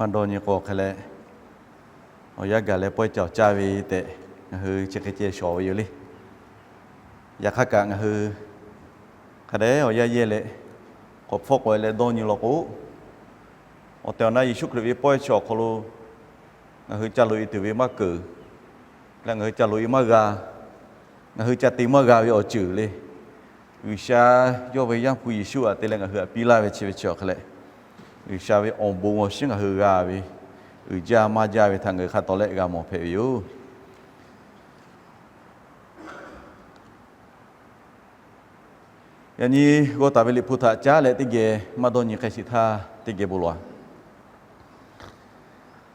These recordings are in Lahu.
Maˇ dawˇ nyi k'o hk'e leh, awˬ yanˇ gaˬ leh pawehˇ cawˬ caˇ ve tehꞈ ngaˬ hui chi hk'e ceh shawˍ ve yoˬ le. Yaꞈ hk'aˇ kaꞈ ngaˬ hui hk'a dehꞈ awˬ yanˇ yehˇ leh k'awꞈ hpfuhˆ k'awꞈ e leh dawˇ nyi law k'o, awˬ tehˬ awˬ na Yeˍsuˆ Hkriꞈ ve pawehˇ chi awˬ hk'aw lo ngaˬ hui ca loꞈ e tuˬ ve maˇ keunˍ leh ngaˬ hui ca loꞈ e maˇ g'a, ngaˬ hui ca te maˇ g'a ve awˬ ceuˬ le. G'uiˬsha yawˇ ve Yaˇ hpu Yeˍsuˆ htaꞈ te leh ngaˬ hui htaꞈ piˇ laˇ ve chi ve chi awˬ hk'e leh, G'uiˬsha ve awˬ bon awˬ shinˉ ngaˬ hui g'a ve, uiˍ jaˇ maˇ jaˇ ve htaꞈ ngaˬ hui hk'a tawˍ lehˆ g'a mawˬ hpehꞈ ve yoˬ. Yaꞈ nyi g'aw taˍ ve Liꞈ hpu htaꞈ caˉ leh teˇ geh maˇ dawˇ nyi k'ai sheˍ htaˇ teˇ geh bon lawˬ-a.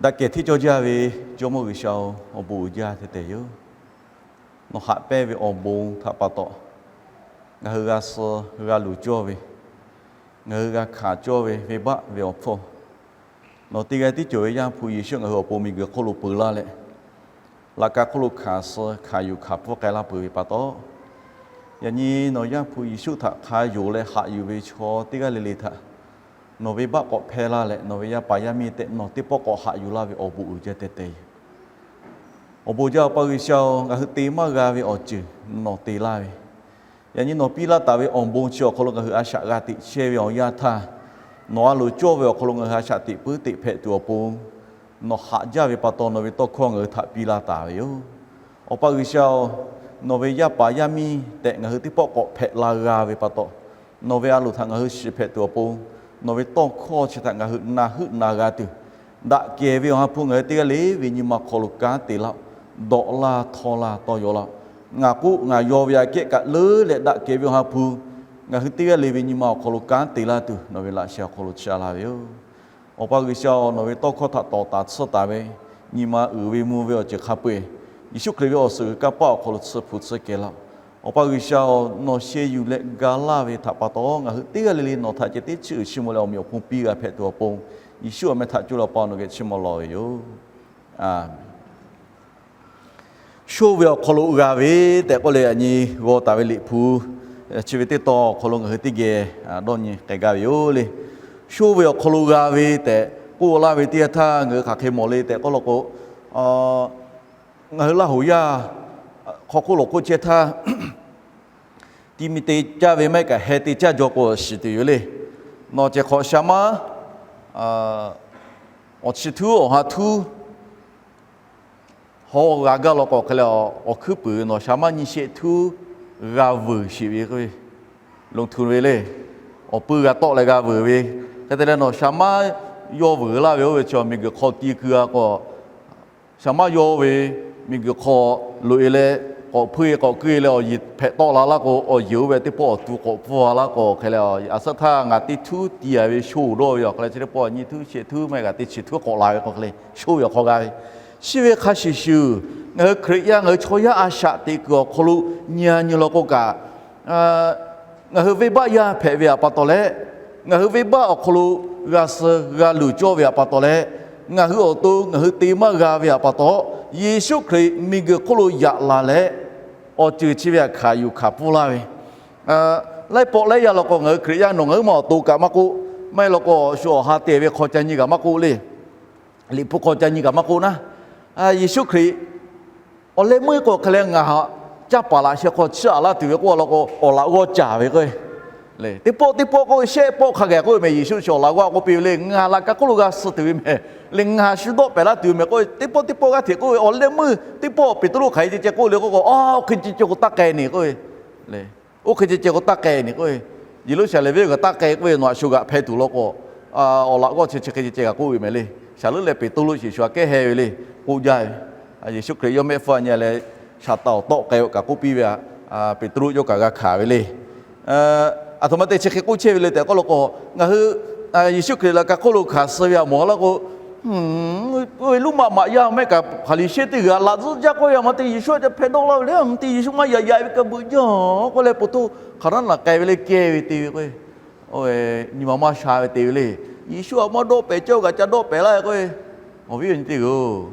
Daꞈ kehˬ hteˇ cawˇ jaˇ ve Jawˇmawˇ G'uiˬsha-oˬ, awˬ bon uiˍ jaˇ tehꞈ tehꞈ yoˬ. Nawˬ haꞈ pehnˇ ve awˬ bon htaꞈ pa taw, ngaˬ hui g'a suh g'a luˬ cawˇ ve, ngaˬ hui g'a hkanˍ cawˇ ve venˇbaˆ ve awˬ hpfuhˇ, nawˬ teˇ g'aˇ tiˉ cawˬ ve Yaˇ hpu Yeˍsuˆ ngaˬ hui awˬ pon miˬguiˬ hk'oˆ lo peu laˇ leh, laꞈ ka hk'oˆ lo hkanˍ suh hkanˍ yuˬ hkanˍ pfuhˇ k'ai laˇ peuˬ ve pa taw, yaꞈ nyi nawˬ Yaˇ hpu Yeˍsuˆ htaꞈ hk'a yonˍ leh haꞈ yuˬ ve chaw teˇ g'aˇ le le htaꞈ nawˬ venˇbaˆ k'awꞈ hpehˇ laˇ leh, nawˬ ve yaˇ paˍ yaˇ miˇ tehꞈ nawˬ teˇ pawˆ k'awꞈ haꞈ yuˬ laˇ ve awˬ bon uiˍ jaˇ tehꞈ tehꞈ yoˬ. Awˬ bon jaˇ Awˬ pa G'uiˬsha-oˬ, ngaˬ hui te maˇ g'a ve awˬ ceuˬ nawˬ te laˇ ve, yaꞈ nyi nawˬ piˇ laˇ taˍ ve awˬ bon chi awˬ hk'aw lo ngaˬ hui a shaꞈ g'a teꞈ chehˇ ve awˬ yanˇ htaˇ, nawˬ a loˍ cawˇ ve awˬ hk'aw lo ngaˬ hui a shaꞈ teꞈ puiˉ teꞈ hpehꞈ tuˬ awˬ pon, nawˬ haꞈ jaˇ ve pa taw nawˬ ve tawˇ hkawˇ ngaˬ hui htaꞈ piˇ laˇ taˍ ve yoˬ. Awˬ pa G'uiˬsha-oˬ, nawˬ ve yaˇ paˍ yaˇ miˇ tehꞈ ngaˬ hui teˇ pawˆ k'awꞈ hpehꞈ la g'a ve pa taw, nawˬ ve a loˍ htaꞈ ngaˬ hui shiˍ hpehꞈ tuˬ awˬ pon, nawˬ ve tawˇ hkawˇ chi htaꞈ ngaˬ hui na heuˆ na g'a tuˬ, daꞈ kehˬ ve Awˬ ha hpu ngaˬ hui teˇ g'aˇ le ve nyi ma hk'aw lo kanˉ te laˇ-oˆ. Dawꞈ laˇ htawˇ laˇ tawˇ yaw laˇ-oˆ. Ngaˬ k'oˆ ngaˬ yaw ve aꞈ kehˉ kaꞈ leuˉ leh daꞈ kehˬ ve Awˬ ha hpu ngaˬ hui teˇ g'aˇ le ve nyi ma awˬ hk'aw lo kanˉ te laˇ tuˬ nawˬ ve laꞈ sheh awˬ hk'aw lo chaˇ laˇ ve yoˬ. Awˬ pa G'uiˬsha-oˬ, nawˬ ve tawˇ hkawˇ htaꞈ tawˍ taˍ tsuhˇ taˍ ve nyi ma uiˍ ve mvuh ve awˬ ceuˬ hk'a peu-eˬ, Yeˍsuˆ Hkriꞈ ve awˬ suhˍ g'uiˬ kanˇ paˆ awˬ hk'aw lo tsuhˇ hpu tsuhˇ kehˬ laˇ-oˆ. Awˬ pa G'uiˬsha-oˬ, nawˬ sheh yuˬ leh ga laˇ ve htaꞈ pa taw, ngaˬ hui teˇ g'aˇ le le nawˬ htaꞈ ceh teˇ chiˇ uiˍ chiˇ mvuh leh awˬ meꞈ awˬ hponˇ piˇ g'a hpehꞈ tuˬ awˬ pon, Yeˍsuˆ awˬ meh htaꞈ coˇ leh Awˬ pa nawˬ geh chiˇ mvuh lawˬ ve yoˬ. Aˬ, shoˇ ve awˬ hk'aw lo g'a ve tehꞈ k'oˆ leh, yaꞈ nyi g'aw taˍ ve Liꞈ hpu chi ve teˇ tawn awˬ hk'aw lo ngaˬ hui teˇ geh dawˇ nyi k'ai gaˇ ve yoˬ le. Shoˇ ve awˬ hk'aw lo g'a ve tehꞈ k'oˆ laˇ ve teˇ yanˇ htaˇ ngaˬ hui hk'aˬ hk'e mawˬ le tehꞈ k'oˆ law k'o, ngaˬ hui Laˇ huˍ yaˇ hk'aw hk'oˆ lo k'oˆ chehˇ htaˇ, ti mi te caˇ ve maˇ heˆ kaꞈ heh te caˇ jaw k'o shiˍ tuˬ yoˬ le. Nawˬ ceh hk'awꞈ sha maˉ awˬ chi htuˉ awˬ ha htuˉ haw g'a gaˇ law k'o hk'e leh, awˬ hkuiˉ puiˍ nawˬ sha maˉ nyiˇ shehˆ htuˉ g'a vuiˬ sheˍ ve k'o, longˍ htuꞈ ve le. Awˬ pui g'a tawˆ leh g'a vuiˬ ve, hk'e te leh nawˬ sha maˉ yawˇ vuiˬ laˇ ve oˇ ve chi miˬguiˬ hk'aw ti keu-a k'o, sha maˉ yawˇ ve miˬguiˬ hk'aw loꞈ-e leh, k'awꞈ hpuiˇ-e k'awꞈ keu-e leh awˬ yeˬ hpehꞈ tawˆ la laˇ k'o, awˬ yeˬ oˇ ve teˇ pawˆ awˬ tu k'awꞈ pfuhˇ-a laˇ k'o hk'e leh, a suhˉ htaˇ ngaˬ teˇ htuˉ ti-a ve shoˇ dawˇ ve awˬ hk'e leh chi teˇ pawˆ nyiˇ htuˉ shehˆ htuˉ maˇ heˆ kaꞈ teˇ chi htuˉ k'awꞈ la ve k'o hk'e leh shoˇ ve awˬ hk'aw g'a ve. Chi ve hk'a shuˍ shuˍ, ngaˬ hui Hkriꞈ yaˇ ngaˬ hui chaw yaˇ a shaꞈ teꞈ kuiˬ awˬ hk'aw lo nyi-a nyi law k'o kaꞈ, ngaˬ hui venˇbaˆ yaˇ hpehꞈ ve htaꞈ pa taw leh, ngaˬ hui venˇbaˆ awˬ hk'aw lo g'a suh g'a luˬ cawˇ ve htaꞈ pa taw leh, ngaˬ hui awˬ to ngaˬ hui te maˇ g'a ve htaꞈ pa taw, Yeˍsuˆ Hkriꞈ miˬguiˬ hk'oˆ lo yaꞈ la leh, awˬ ceuˬ chi ve htaꞈ hkanˍ yuˬ hkanˍ pfuhˇ laˇ ve, laiˉ pawˆ laiˉ yaˇ law k'o ngaˬ hui Hkriꞈ yaˇ nawˬ ngaˬ huiˉ ma awˬ to kaꞈ maˇ k'oˆ, maˇ heˆ law k'o shu awˬ ha te ve hk'aw ca nyi kaꞈ maˇ k'oˆ le. Liꞈ hpu hk'aw ca nyi kaꞈ maˇ k'oˆ naˉ, Yeˍsuˆ Hkriꞈ awˬ leh meuˇ k'o hk'e leh ngaˬ caˇ paˍ laꞈ sheh hk'aw chiˇ aꞈ laˇ tuˬ ve k'oˆ law k'o, awˬ laꞈ g'awˇ caˍ ve k'o, teˇ pawˆ teˇ pawˆ k'oˆ ve shehˆ pawˆ hk'a gaˬ k'oˆ ve meh. Yeˍsuˆ chi awˬ laꞈ g'awˇ k'oˆ piˇ ve le, ngaˬ laꞈ ka hk'oˆ lo g'a suh tuˬ ve meh, le ngaˬ shu dawˆ pehˍ laˇ tuˬ ve meh k'oˆ ve, teˇ pawˆ teˇ pawˆ g'aˇ hteꞈ k'oˆ ve. Awˬ leh meuˇ teˇ pawˆ Peˍtruˆ hk'aˬ hk'e ceh ceh k'oˆ le k'oˆ k'o, oˇ hk'e ceh ceh k'o taˇ k'ai ne k'oˆ ve, oˇ hk'e ceh ceh k'o taˇ k'ai ne k'oˆ ve. Yeˍruˆsaˍlehnˍ venˇ g'aꞈ taˇ k'ai k'oˆ ve, nawˬ aꞈ shu g'aꞈ hpeh tuˬ law k'o, awˬ laꞈ g'awˇ chi chi hk'e ceh ceh g'a k'oˆ ve meh le. Shaˍ leuˉ leh Peˍtruˆ sheˍ shu aꞈ kehˉ heh ve le, k'oˆ jaˇ ve. Yeˍsuˆ Hkriꞈ yawˇ mehˆ hpfuhˇ a nyi leh, shaˍ taˍ awˬ tawˆ k'ai-o kaꞈ k'oˆ piˇ ve, Peˍtruˆ yawˇ kaꞈ g'a hkanˍ ve le. Aˬ htoꞈ ma te chi hk'e k'oˆ chehˇ ve le tehꞈ k'oˆ law k'o, ngaˬ hui Yeˍsuˆ Hkriꞈ laꞈ ka hk'oˆ lo hkanˍ suh ve htaꞈ mawˬ laˇ k'o, oˇ ve luˇ maꞈ maꞈ yaˇ mehˆ kaꞈ Hpaˍriˍsehˇ teˇ g'aˇ laꞈ zuhˆ jaˇ k'oˆ ve, a ma te Yeˍsuˆ aꞈ ca hpeh dawˆ laˇ ve le, a ma te Yeˍsuˆ maˇ yaꞈ yaꞈ ve ka beuꞈ jaˇ k'oˆ leh, po htoˇ hk'aˬ naˉ naˬ k'ai ve le kehˇ ve te ve k'o, oˇ ve nyi ma maˇ sha ve te ve le. Yeˍsuˆ aꞈ maˇ dawˆ pehˍ cawˇ g'aꞈ ca dawˆ pehˍ laˇ ve k'o, awˬ viˉ awˬ nyi teˇ g'aˇ-oˬ,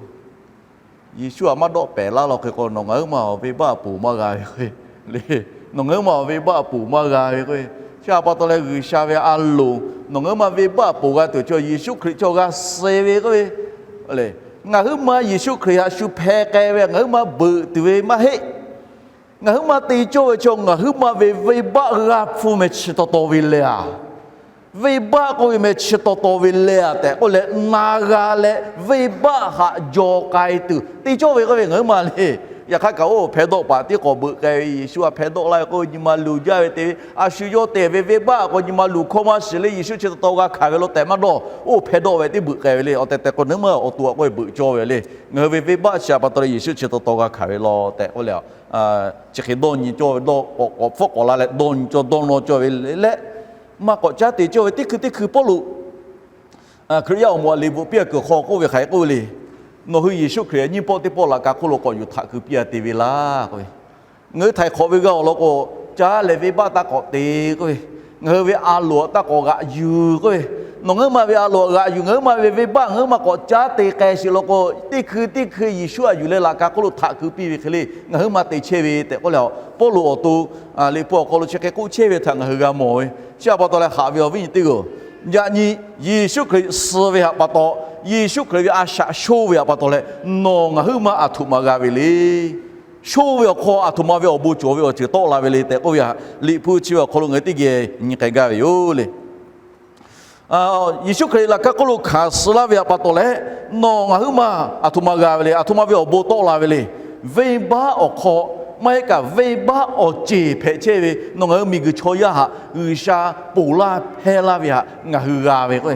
Yeˍsuˆ aꞈ maˇ dawˆ pehˍ laˇ law hk'e k'o, nawˬ ngaˬ huiˉ ma awˬ venˇbaˆ aꞈ poˬ maˇ g'a ve k'o, le, nawˬ ngaˬ huiˉ ma awˬ venˇbaˆ aꞈ poˬ maˇ g'a ve k'o, Chi htaꞈ pa taw leh G'uiˬsha ve a loˍ nawˬ ngaˬ huiˉ ma venˇbaˆ ponˬ g'a tuˬ chaw Yeˍsuˆ Hkriꞈ chaw g'a suh ve k'oˆ ve, ngaˬ huiˉ ma Yeˍsuˆ Hkriꞈ htaꞈ shu hpeh k'ai ve, ngaˬ huiˉ ma beuꞈ tuˬ ve maˇ heˆ. Ngaˬ huiˉ ma te cawˇ ve chaw ngaˬ huiˉ ma ve venˇbaˆ g'a hpfuhˇ meh chi taw taw ve leh a, venˇbaˆ k'oˆ ve meh chi taw taw ve leh a tehꞈ k'oˆ leh na g'a leh venˇbaˆ haꞈ jaw k'ai tuˬ te cawˇ ve k'oˆ ve ngaˬ huiˉ ma le. Yaꞈ hk'aˇ kaꞈ oˇ hpehˇ dawˆ paˍ tiˉ k'awꞈ beuꞈ k'ai ve Yeˍsuˆ htaꞈ hpehˇ dawˆ laˇ ve k'oˆ ve nyi ma luˬ jaˇ ve te ve, a shu yawˇ te ve venˇbaˆ k'o nyi ma luˬ hkawˇ maˇ shiˍ le. Yeˍsuˆ chi taw taw g'a hkanˍ ve law tehꞈ maˇ dawˇ, oˇ hpehˇ dawˆ ve teˇ beuꞈ k'ai ve le. Awˬ tehˬ tehˬ k'o nawˬ huiˉ ma awˬ to a k'oˆ ve beuꞈ cawˇ ve le. Ngaˬ hui ve venˇbaˆ chi htaꞈ pa taw leh Yeˍsuˆ chi taw taw g'a hkanˍ ve law tehꞈ k'oˆ leh, chi hk'e dawˇ nyi cawˇ ve, dawˇ k'awꞈ k'awꞈ hpfuhˆ k'awꞈ la leh dawˇ nyi cawˇ dawˇ nawˇ cawˇ ve le. Maˇ k'awꞈ caˉ te cawˇ ve teˇ hkui teˇ hkui Pawˇluꞈ Hkriꞈ yaˇ awˬ moˍ a liꞈ bvuhꞈ piˇ a kuiˬ hk'aw k'oˆ ve hk'aˬ hk'e k'oˆ ve le. Nawˬ hui Yeˍsuˆ Hkriꞈ nyiˇ pawˆ teˇ pawˆ laꞈ ka hk'oˆ lo k'awꞈ yuˬ htaꞈ keu piˇ a te ve laˇ k'oˆ ve, ngaˬ hui htaiˍ hk'awꞈ ve g'a awˬ lawn k'o, caˉ leh venˇbaˆ taˇ k'awꞈ te k'oˆ ve, ngaˬ hui ve a loˍ taˇ k'awꞈ g'aꞈ yuˬ k'oˆ ve, nawˬ ngaˬ huiˉ ma ve a loˍ g'aꞈ yuˬ, ngaˬ huiˉ ma ve venˇbaˆ ngaˬ huiˉ ma k'awꞈ caˉ te k'ai sheˍ law k'o, teˇ hkui teˇ hkui Yeˍsuˆ htaꞈ yuˬ leh laꞈ ka hk'oˆ lo htaꞈ keu piˇ ve hk'e le ngaˬ huiˉ ma te chehˇ ve tehꞈ k'oˆ leh, Pawˇluꞈ awˬ to liꞈ hpu awˬ hk'aw lo chi hk'e k'oˆ chehˇ ve htaꞈ ngaˬ hui g'a mawˬ ve. Chi htaꞈ pa taw leh haꞈ ve awˬ viˉ nyi teˇ g'aˇ, yaꞈ nyi Yeˍsuˆ Hkriꞈ suh ve htaꞈ pa taw, Yeˍsuˆ Hkriꞈ ve a shaꞈ shonˇ ve htaꞈ pa taw leh nawˬ ngaˬ huiˉ ma aˬ htoꞈ ma g'a ve le. Shonˇ ve awˬ hk'aw aˬ htoꞈ ma ve awˬ bon cawˬ ve awˬ ceuˬ tawˆ la ve le tehꞈ k'oˆ ve htaꞈ liꞈ hpu chi ve awˬ hk'aw lo ngaˬ hui teˇ geh nyi k'ai gaˇ ve yoˬ le. Yeˍsuˆ Hkriꞈ laꞈ ka hk'oˆ lo hkanˍ suh laˇ ve htaꞈ pa taw leh, nawˬ ngaˬ huiˉ ma aˬ htoꞈ ma g'a ve le, aˬ htoꞈ ma ve awˬ bon tawˆ la ve le. Venˇbaˆ awˬ hk'aw maˇ heˆ kaꞈ venˇbaˆ awˬ ceˬ hpehꞈ chehˇ ve nawˬ ngaˬ hui miˬguiˬ chaw yaˇ htaꞈ G'uiˬsha ponˬ laˇ hpehˇ laˇ ve htaꞈ ngaˬ hui g'a ve k'o,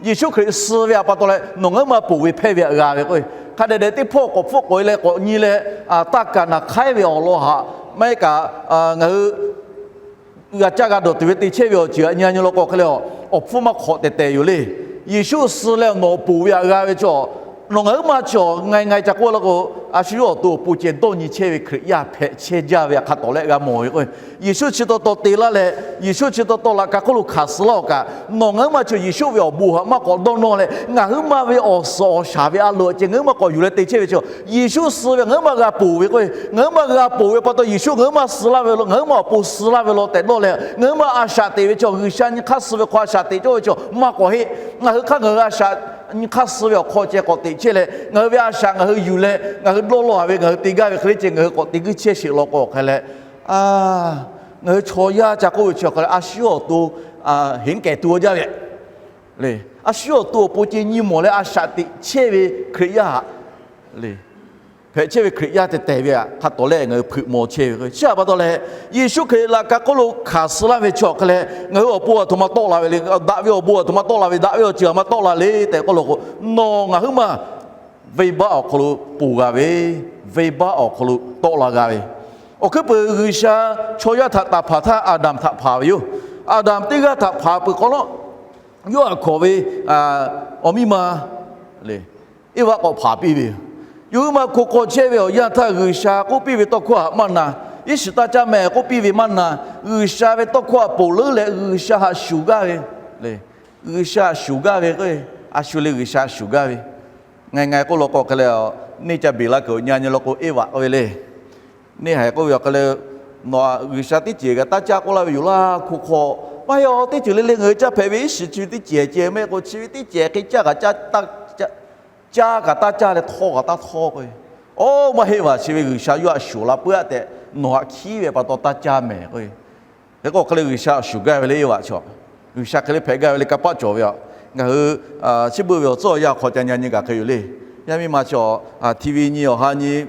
Yeˍsuˆ Hkriꞈ suh ve htaꞈ pa taw leh nawˬ ngaˬ huiˉ ma ponˬ ve hpehˇ ve htaꞈ g'a ve k'o, hk'a dehꞈ dehꞈ teˇ hpawˇ k'awꞈ hpfuhˆ k'awꞈ e leh k'awꞈ nyi leh, taˇ kaˍ naˍ hk'aiˉ ve awˬ lawn htaꞈ maˇ heˆ kaꞈ ngaˬ hui g'a caˇ g'a dawˬ tuˬ ve te chehˇ ve awˬ ceuˬ htaꞈ nyi nyi law k'o hk'e leh, awˬ hpfuhˇ maˇ hk'awꞈ tehˬ tehˬ yoˬ le. Yeˍsuˆ suh leh nawˬ ponˬ ve htaꞈ g'a ve chaw, nawˬ ngaˬ huiˉ ma chaw ngaˬ ngaˬ ca k'oˆ law k'o, a shu yawˇ awˬ to awˬ pon ceh dawˇ nyi chehˇ ve Hkriꞈ yaˇ hpehꞈ chehˇ jaˇ ve htaꞈ hk'a tawˍ leh g'a mawˬ ve k'o, Yeˍsuˆ chi taw taw te laˇ leh, Yeˍsuˆ chi taw taw laꞈ ka hk'oˆ lo hkanˍ suh laˇ awˬ kaꞈ, nawˬ ngaˬ huiˉ ma chaw Yeˍsuˆ ve awˬ bon htaꞈ maˇ k'awꞈ dawˇ nawˇ leh, ngaˬ huiˉ ma ve awˬ suhˍ awˬ shaˍ ve a loˍ ceh ngaˬ huiˉ ma k'awꞈ yuˬ leh te chehˇ ve chaw, Yeˍsuˆ suh ve ngaˬ huiˉ ma g'a ponˬ ve k'o, ngaˬ huiˉ ma g'a ponˬ ve pa taw Yeˍsuˆ ngaˬ huiˉ ma suh laˇ ve lo, ngaˬ huiˉ ma awˬ pon suh laˇ ve law tehꞈ dawˇ leh, ngaˬ huiˉ ma a shaꞈ teꞈ ve chaw, G'uiˬsha nyi hk'aˇ suh ve hk'aw a shaꞈ teꞈ cawˇ ve chaw maˇ k'awꞈ heˆ. Ngaˬ hui hk'aˇ ngaˬ hui a shaꞈ nyi hk'aˇ suh ve awˬ hk'aw ceh k'awꞈ teꞈ chehˇ leh, ngaˬ hui ve a shaꞈ ngaˬ hui yuˬ leh ngaˬ hui dawˇ law ve ngaˬ hui te gaˇ ve hk'e le ceh ngaˬ hui k'awꞈ te guiˇ chehˇ sheˍ law k'o hk'e leh, ngaˬ hui chaw yaˇ ca k'oˆ ve chi hk'e leh a shu awˬ to heˍ kehˬ tuˬ jaˇ ve le. A shu awˬ to awˬ pon ceh nyi mawˬ leh a shaꞈ teꞈ chehˇ ve Hkriꞈ yaˇ htaꞈ le, hpehꞈ chehˇ ve Hkriꞈ yaˇ tehˬ tehˬ ve htaꞈ hk'a tawˍ leh ngaˬ hui hpeuꞈ maw chehˇ ve. Chi htaꞈ pa taw leh, Yeˍsuˆ Hkriꞈ laꞈ ka hk'oˆ lo hkanˍ suh laˇ ve chaw hk'e leh, ngaˬ hui awˬ pon aˬ htoꞈ ma tawˆ la ve le, daꞈ ve awˬ bon aˬ htoꞈ ma tawˆ la ve, daꞈ ve awˬ ceuˬ aˬ ma tawˆ la le tehꞈ k'oˆ law k'o, nawˬ ngaˬ huiˉ ma venˇbaˆ awˬ hk'aw lo ponˬ g'a ve, venˇbaˆ awˬ hk'aw lo tawˆ la g'a ve. Awˬ hkuiˉ peuˬ G'uiˬsha chaw yaˇ htaꞈ taˍ hpanˍ htaˇ Aˍdanˍ htaꞈ hpanˍ ve yoˬ. Aˍdanˍ teˇ g'aˇ htaꞈ hpanˍ peuˬ hk'aw lo, yawˇ htaꞈ hkawˍ ve awˬ miˇ ma le, Eˇvaˆ k'awꞈ hpanˍ piˇ ve yoˬ. Yawˇ huiˉ ma hko hk'aw chehˇ ve awˬ yanˇ htaˇ G'uiˬsha k'oˆ piˇ ve tawˇ hkawˇ htaꞈ maˇ na, iˉ shiˍ taˇ caˇ mehˍ k'oˆ piˇ ve maˇ na, G'uiˬsha ve tawˇ hkawˇ htaꞈ ponˬ leuˉ leh G'uiˬsha htaꞈ shuˍ gaˇ ve le. G'uiˬsha htaꞈ shuˍ gaˇ ve k'o, a shu le G'uiˬsha shuˍ gaˇ ve. Ngaˬ ngaˬ k'oˆ law k'o hk'e leh, neˇ ca beˬ la kuiˬ nyi nyi law k'o Eˇvaˆ k'oˆ ve le. Neˇ haiˬ k'oˆ ve awˬ hk'e leh, nawˬ G'uiˬsha teˇ cehˬ kaꞈ taˇ caˇ k'oˆ laˇ ve yoˬ laˇ hko hk'aw. Maˇ heˆ, teˇ ceuˬ le le ngaˬ hui caˇ hpehꞈ ve iˉ shiˍ chi ve teˇ cehˬ ceh mehˆ k'o chi ve teˇ cehˬ hk'e caˇ kaꞈ caˇ kaꞈ taˇ caˇ leh htawˇ kaꞈ taˇ htawˇ k'o, oˇ maˇ heˆ vaˬ chi ve G'uiˬsha yawˇ htaꞈ shuˍ la puiˉ-aˆ tehꞈ nawˬ htaꞈ hkiˉ ve pa taw taˇ caˇ mehˍ k'o, hk'e k'o hk'e leh G'uiˬsha htaꞈ shuˍ gaˇ ve le Eˇvaˆ chaw. G'uiˬsha hk'e le hpehꞈ gaˇ ve le kanˇ paˆ cawˬ ve a. Ngaˬ hui chi beuꞈ ve awˬ tcuhˉ awˬ yanˇ hk'aw ca nyi nyi gaˬ hk'e yoˬ le. Yaˇ miˇ ma chaw, TV nyi awˬ ha nyi,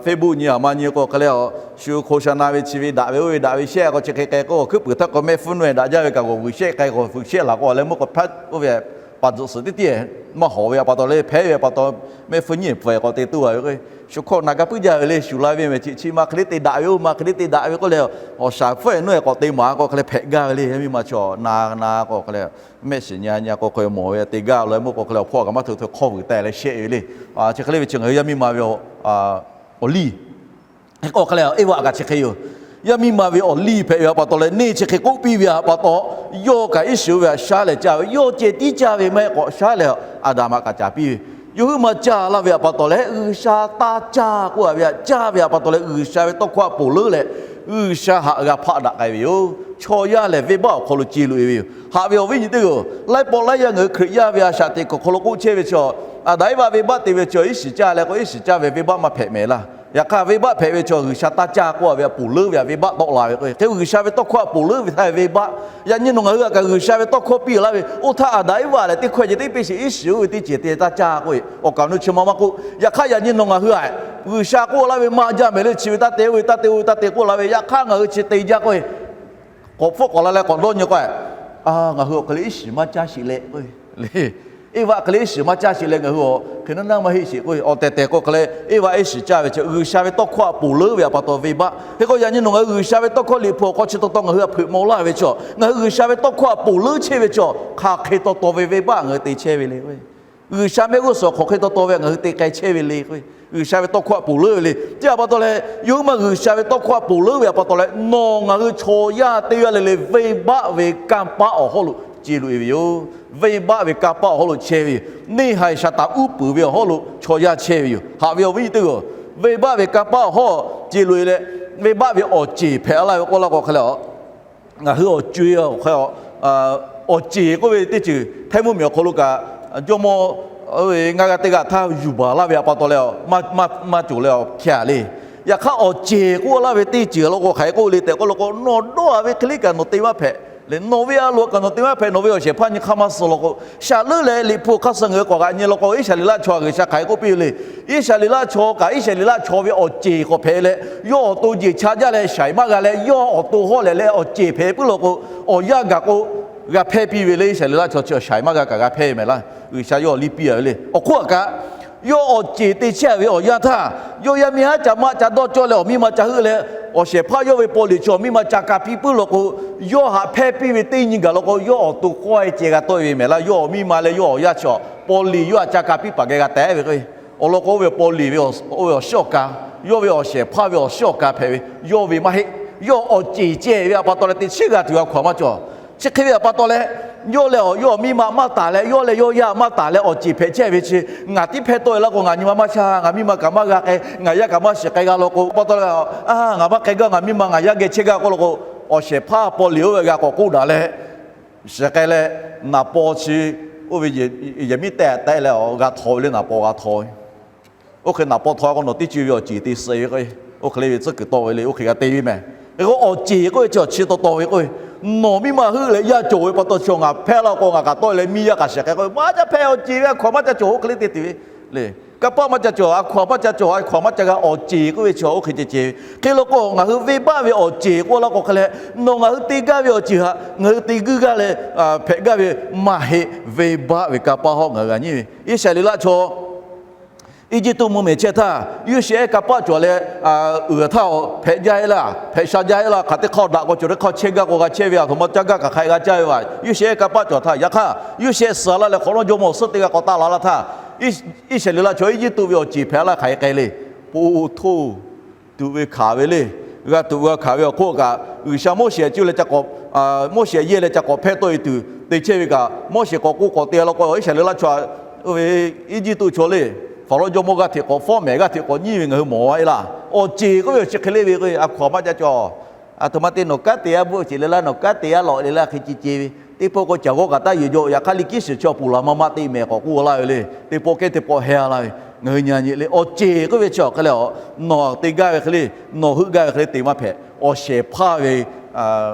Facebook nyi awˬ ma nyi k'o hk'e leh, shu hko sha na ve chi ve daꞈ ve oˇ ve daꞈ ve shehˆ k'o chi hk'e k'ai k'o awˬ hkuiˉ puiˍ htaˇ k'o mehˆ hpfuhˇ nawˬ-e daꞈ jaˇ ve kaꞈ g'awˬ vuiˬ shehˆ k'ai k'o vuiˬ shehˆ laˬ k'o leh meuˇ k'o hpaˇ oˇ ve paˍ tzuhꞈ suhˍ teˇ tiˉ maˇ hawˍ ve pa taw le hpehꞈ ve pa taw mehˆ hpfuhˇ nyiˇ pfuhˍ k'awꞈ te tuˬ a ve k'o, shu hkawˇ na gaˇ puiˉ jaˇ ve le shuˍ la ve mehˍ chi chi ma hk'e le te daꞈ ve oˇ ma hk'e le te daꞈ ve k'oˆ leh, awˬ shaˍ hpfuhˇ nawˬ-e k'awꞈ te maˍ k'o hk'e leh hpehꞈ gaˇ ve le. Yaˇ miˇ ma chaw na na k'o hk'e leh mehˆ shiˍ nyi nyi k'o hk'e mawˬ ve te gaˇ lo meuˇ k'o hk'e leh awˬ hpawˇ kaꞈ maˇ htawꞈ htawꞈ hk'awˇ vuiˬ taˍ leh shehˆ ve le. Chi hk'e le ve chi ngaˬ hui yaˇ miˇ ma ve awˬ liˇ k'o hk'e leh Eˇvaˆ kaꞈ chi hk'e yoˬ. Yaˇ miˇ ma ve awˬ liˇ hpehꞈ ve pa taw leh neˇ chi hk'e k'oˆ piˇ ve pa taw, yawˇ kaꞈ iˉ shiˍ ve htaꞈ shaˉ leh caˇ ve, yawˇ ceh tiˉ caˇ ve maˇ heˆ k'awꞈ shaˉ leh Aˍdanˍ htaꞈ kaꞈ caˍ piˇ ve. Yawˇ huiˉ ma caˇ laˇ ve pa taw leh G'uiˬsha taˇ caˇ k'oˆ a ve htaꞈ caˇ ve pa taw leh G'uiˬsha ve tawˇ hkawˇ htaꞈ ponˬ leuˉ leh G'uiˬsha haꞈ g'a hpaˆ daꞈ k'ai ve yoˬ. Chaw yaˇ lehˬ venˇbaˆ awˬ hk'aw lo ce loꞈ e ve yoˬ. Haꞈ ve awˬ viˉ nyi teˇ g'aˇ-oˬ, laiˉ pawˆ laiˉ yaˇ ngaˬ hui Hkriꞈ yaˇ ve a shaꞈ teꞈ kuiˬ awˬ hk'aw lo k'oˆ chehˇ ve chaw, Aˍdanˍ Eˇvaˆ venˇbaˆ te ve chaw iˉ shiˍ caˇ leh k'o, iˉ shiˍ caˇ ve venˇbaˆ maˇ hpehꞈ mehˍ laˇ. Yaꞈ hk'aˇ, venˇbaˆ hpehꞈ ve chaw G'uiˬsha taˇ caˇ k'oˆ ve htaꞈ ponˬ leuˉ ve htaꞈ venˇbaˆ tawˆ la ve k'o, hk'e G'uiˬsha ve tawˇ hkawˇ htaꞈ ponˬ leuˉ ve htaˇ ve venˇbaˆ. Yaꞈ nyi nawˬ ngaˬ hui htaꞈ kaꞈ G'uiˬsha ve tawˇ hkawˇ piˇ laˇ ve, oˇ htaˇ Aˍdanˍ Eˇvaˆ lehˬ teˇ hkawehˇ ceh teˇ peˇ shiˍ iˉ shiˍ oˇ ve teˇ ceuˬ te taˇ caˇ k'oˆ ve awˬ kaˍ awˬ nu chi ma maˇ k'oˆ. Yaꞈ hk'aˇ, yaꞈ nyi nawˬ ngaˬ hui htaꞈ G'uiˬsha k'oˆ laˇ ve maˇ jaˇ mehˍ le, chi ve taˇ te, oˇ ve taˇ te, oˇ ve taˇ te k'oˆ la ve, yaꞈ hk'aˇ ngaˬ hui chi te jaˇ k'oˆ ve, k'awꞈ hpfuhˆ k'awꞈ la leh k'awꞈ dawˇ nyi k'o, ngaˬ hui awˬ hk'e le iˉ shiˍ maˇ caˇ sheˍ leh k'o, Eˇvaˆ hk'e le iˉ shiˍ maˇ caˇ sheˍ leh ngaˬ hui awˬ hk'e naˉ naˉ maˇ heˆ sheˍ k'o, awˬ tehˬ tehˬ k'o hk'e leh Eˇvaˆ iˉ shiˍ caˇ ve chi G'uiˬsha ve tawˇ hkawˇ htaꞈ ponˬ leuˉ ve htaꞈ pa taw venˇbaˆ. Hk'e k'o, yaꞈ nyi nawˬ ngaˬ hui G'uiˬsha ve tawˇ hkawˇ Liꞈ hpu awˬ hk'aw chi taw taw ngaˬ hui htaꞈ hpeuꞈ maw laˇ ve chaw, ngaˬ hui G'uiˬsha ve tawˇ hkawˇ htaꞈ ponˬ leuˉ chehˇ ve chaw, hk'aˬ hk'e taw taw ve venˇbaˆ ngaˬ hui te chehˇ ve le. G'uiˬsha mehˆ g'uˇ suhˍ hk'aˬ hk'e taw taw ve ngaˬ hui te k'ai chehˇ ve le. G'uiˬsha ve tawˇ hkawˇ htaꞈ ponˬ leuˉ ve le. Chi htaꞈ pa taw leh, yawˇ hui maˇ G'uiˬsha ve tawˇ hkawˇ htaꞈ ponˬ leuˉ ve htaꞈ pa taw leh, nawˬ ngaˬ hui chaw yaˇ teˇ g'aˇ le le venˇbaˆ ve kanˇ paˆ awˬ hawˉ lo ce loꞈ e ve yoˬ. Venˇbaˆ ve kanˇ paˆ awˬ hawˉ lo chehˇ ve yoˬ. Neˇ haiˬ Saˍtanˍ uˉ peunˍ ve awˬ hawˉ lo chaw yaˇ chehˇ ve yoˬ. Haꞈ ve awˬ viˉ nyi teˇ g'aˇ, venˇbaˆ ve kanˇ paˆ awˬ hawˉ ce loꞈ e leh, venˇbaˆ ve awˬ ceˬ hpehꞈ laˇ ve k'oˆ laˇ k'o hk'e le, ngaˬ hui awˬ co-e awˬ hk'e, awˬ ceˬ k'oˆ ve teˇ ceuˬ htaiˇ mvuhˇmiˬ awˬ hk'aw lo kaꞈ, jawˇmawˇ ngaˇ g'aˇ teˇ g'aˇ htaˇ yuˬ baˬ laˇ ve htaꞈ pa taw leh, maˇ cawˬ leh awˬ hkeh le. Yaꞈ hk'aˇ, awˬ ceˬ k'oˆ laˇ ve teˇ ceuˬ law k'o, hk'aˬ hk'e k'oˆ le tehꞈ k'oˆ law k'o, nawˬ dawˇ-a ve hk'e le kaꞈ nawˬ te maˇ hpehꞈ le. Nawˬ ve a loꞈ kaꞈ nawˬ te maˇ hpehꞈ. Nawˬ ve awˬ shehˍ hpaˇ nyi hk'aˇ maˇ suh law k'o, shaˍ leuˉ leh Liꞈ hpu hk'aˇ suh ngaˬ hui k'awꞈ g'aꞈ nyi law k'o, Iˉsaˍreˍlaˆ chaw G'uiˬsha hk'aˬ hk'e k'oˆ piˇ ve le. Iˉsaˍreˍlaˆ chaw kaꞈ Iˉsaˍreˍlaˆ chaw ve awˬ ceˬ k'awꞈ hpehꞈ leh, yawˇ awˬ to jeˬ cha jaˇ leh shaiˍ maˇ g'a leh, yawˇ awˬ to hawˉ lehˬ leh awˬ ceˬ hpehꞈ puiˉ law k'o, awˬ yanˇ gaˬ k'o g'a hpehˇ piˇ ve le. Iˉsaˍreˍlaˆ chaw chi shaiˍ maˇ g'a kaꞈ g'a hpehˇ ve mehˍ laˇ. G'uiˬsha yawˇ liˇ piˇ-a ve le. Awˬ hk'oˆ kaꞈ, yawˇ awˬ ceˬ te chehˇ ve awˬ yanˇ htaˇ, yawˇ yaˇ miˇ haˉ ca maˆ ca dawˇ cawˇ leh awˬ miˇ ma ca heuˆ leh, awˬ shehˍ hpaˇ yawˇ ve paw liꞈ chi awˬ miˇ ma ca ka piˇ puiˉ law k'o, yawˇ htaꞈ hpehˇ piˇ ve teˇ nyi gaˬ law k'o, yawˇ awˬ to k'awehˇ ceh g'a tawˆ-e ve mehˍ laˇ. Yawˇ awˬ miˇ ma leh yawˇ awˬ yaˇ chi paw liꞈ yawˇ htaꞈ ca ka piˇ paˍ geh g'a teh ve k'o, awˬ lawn k'o, oˇ ve paw liꞈ ve oˇ ve awˬ shiˉ awˬ ka, yawˇ ve awˬ shehˍ hpaˇ ve awˬ shiˉ awˬ ka hpehꞈ ve, yawˇ ve maˇ heˆ. Yawˇ awˬ ceˬ ceh ve htaꞈ pa taw leh teˇ chiˉ g'a tuˬ g'a hkaw-anˬ maˇ cawˬ. Chi hk'e ve htaꞈ pa taw leh, yawˇ leh awˬ, yawˇ awˬ miˇ ma maˇ taˍ leh, yawˇ leh yawˇ yaˇ maˇ taˍ leh awˬ ceˬ hpehꞈ chehˇ ve chi, ngaˬ tiˉ hpehˇ tawˆ-e laˇ k'o, ngaˬ nyi ma maˇ sha, ngaˬ miˇ ma kaꞈ maˇ g'a k'ai, ngaˬ yaˇ kaꞈ maˇ shiˍ k'ai g'a law k'o, pa taw leh, a, ngaˬ maˇ k'ai gaˇ, ngaˬ miˇ ma ngaˬ yaˇ geh chehˇ gaˇ k'oˆ law k'o, awˬ shehˍ hpaˇ paw liꞈ oˇ ve g'a k'awꞈ k'oˆ daꞈ leh, shiˍ k'ai leh, naˍ paw chi oˇ ve yehˬ miˉ tehˆ tehˆ leh g'a htaw ve le, naˍ paw g'a htaw ve. Oˇ hk'e naˍ paw htaw k'o, nawˬ teˇ co-e ve awˬ ceˬ te suh ve k'o, oˇ hk'e le ve tcuhˉ kuiˬ tawˆ ve le, oˇ hk'e g'a te ve mehˍ. Hk'e k'o, awˬ ceˬ k'oˆ ve chi awˬ chi taw taw ve k'o, nawˬ miˇ ma heuˆ leh yaˇ cawˬ ve pa taw chi ngaˬ hpehˇ laˇ k'o, ngaˬ kaꞈ tawˆ-e leh miˇ yaˇ kaꞈ shiˍ k'ai k'o, maˇ ca hpehˇ, awˬ ceˬ ve a hkaw-anˬ maˇ ca cawˬ, oˇ hk'e le te tuˬ ve le. Kanˇ paˆ maˇ ca cawˬ, a hkaw-anˬ maˇ ca cawˬ, a hkaw-anˬ maˇ ca g'a, awˬ ceˬ k'oˆ ve chi awˬ oˇ hk'e ceh ceh ve. Hk'e law k'o, ngaˬ hui venˇbaˆ ve awˬ ceˬ k'oˆ laˇ k'o hk'e leh, nawˬ ngaˬ hui te gaˇ ve awˬ ceuˬ htaꞈ ngaˬ hui te guiˇ gaˇ leh hpehꞈ gaˇ ve maˇ heˆ. Venˇbaˆ ve kanˇ paˆ hawˉ ngaˬ hui g'a nyi ve, Iˉsaˍreˍlaˆ chaw Eˇjiˇtuꞈ mvuhˇmiˬ chehˇ htaˇ, Yoˇsehꞈ ehˉ kanˇ paˆ cawˬ leh, uiˍ htaˇ hpehꞈ jaˇ-e laˇ, hpehꞈ sha jaˇ-e laˇ, hk'aˬ teˇ hk'aˇ daꞈ k'o cawˬ teˇ hk'aˇ chehˇ gaˇ k'o g'a chehˇ ve, a htoꞈ ma caˇ gaˇ kaꞈ hk'a g'a caˇ ve. Yoˇsehꞈ ehˉ kanˇ paˆ cawˬ htaˇ, yaꞈ hk'aˇ Yoˇsehꞈ ehˉ suh laˇ leh hk'awꞈ nawˉ jawˇmawˇ awˬ suhˉ teˇ g'aˇ k'awꞈ taˆ la laˇ htaˇ, Iˉsaˍreˍlaˆ chaw Iˉjiˇtuꞈ ve awˬ ceˬ hpehꞈ laˇ hk'aˬ hk'e k'ai le. Po htoˇ tuꞈ ve hkanˍ ve le, g'a tuꞈ g'a hkanˍ ve awˬ hk'oˆ kaꞈ, G'uiˬsha Moˉseˍ cuˇ leh ca k'awꞈ, Moˉseˍ yehˇ leh ca k'awꞈ hpehˇ tawˆ-e tuˬ te chehˇ ve kaꞈ, Moˉseˍ k'awꞈ k'oˆ k'awꞈ te law k'o, Iˉsaˍreˍlaˆ chaw, oˇ ve Eˇjiˇtuꞈ chaw le, Hpaˍrawˇ jawˇmawˇ g'aˇ hteꞈ k'awꞈ fawˉ mehˍ, g'aˇ hteꞈ k'awꞈ nyiˇ ve ngaˬ hui mawˬ-a laˇ. Awˬ ceˬ k'oˆ ve awˬ chi hk'e le ve k'o, a hkaw-anˬ maˇ ca cawˬ. A htoꞈ ma te nawˬ kanˉ te-a bvuhˆ ceˬ le laˇ, nawˬ kanˉ te-a lawꞈ le laˇ hk'e ce ce ve, teˇ pawˆ k'o caˬ g'awˇ kaꞈ taˇ yuˬ jaw. Yaꞈ hk'aˇ liꞈ kiˉ shiˍ chaw ponˬ laˬ ma maˇ te mehˍ k'awꞈ k'oˆ laˇ ve le. Teˇ pawˆ kehˉ teˇ pawˆ heh-a laˇ ve, ngaˬ hui nyi nyi le. Awˬ ceˬ k'oˆ ve chi awˬ hk'e leh, nawˬ te gaˇ ve hk'e le, nawˬ heuˆ gaˇ ve hk'e le te maˇ hpehꞈ. Awˬ shehˍ hpaˇ ve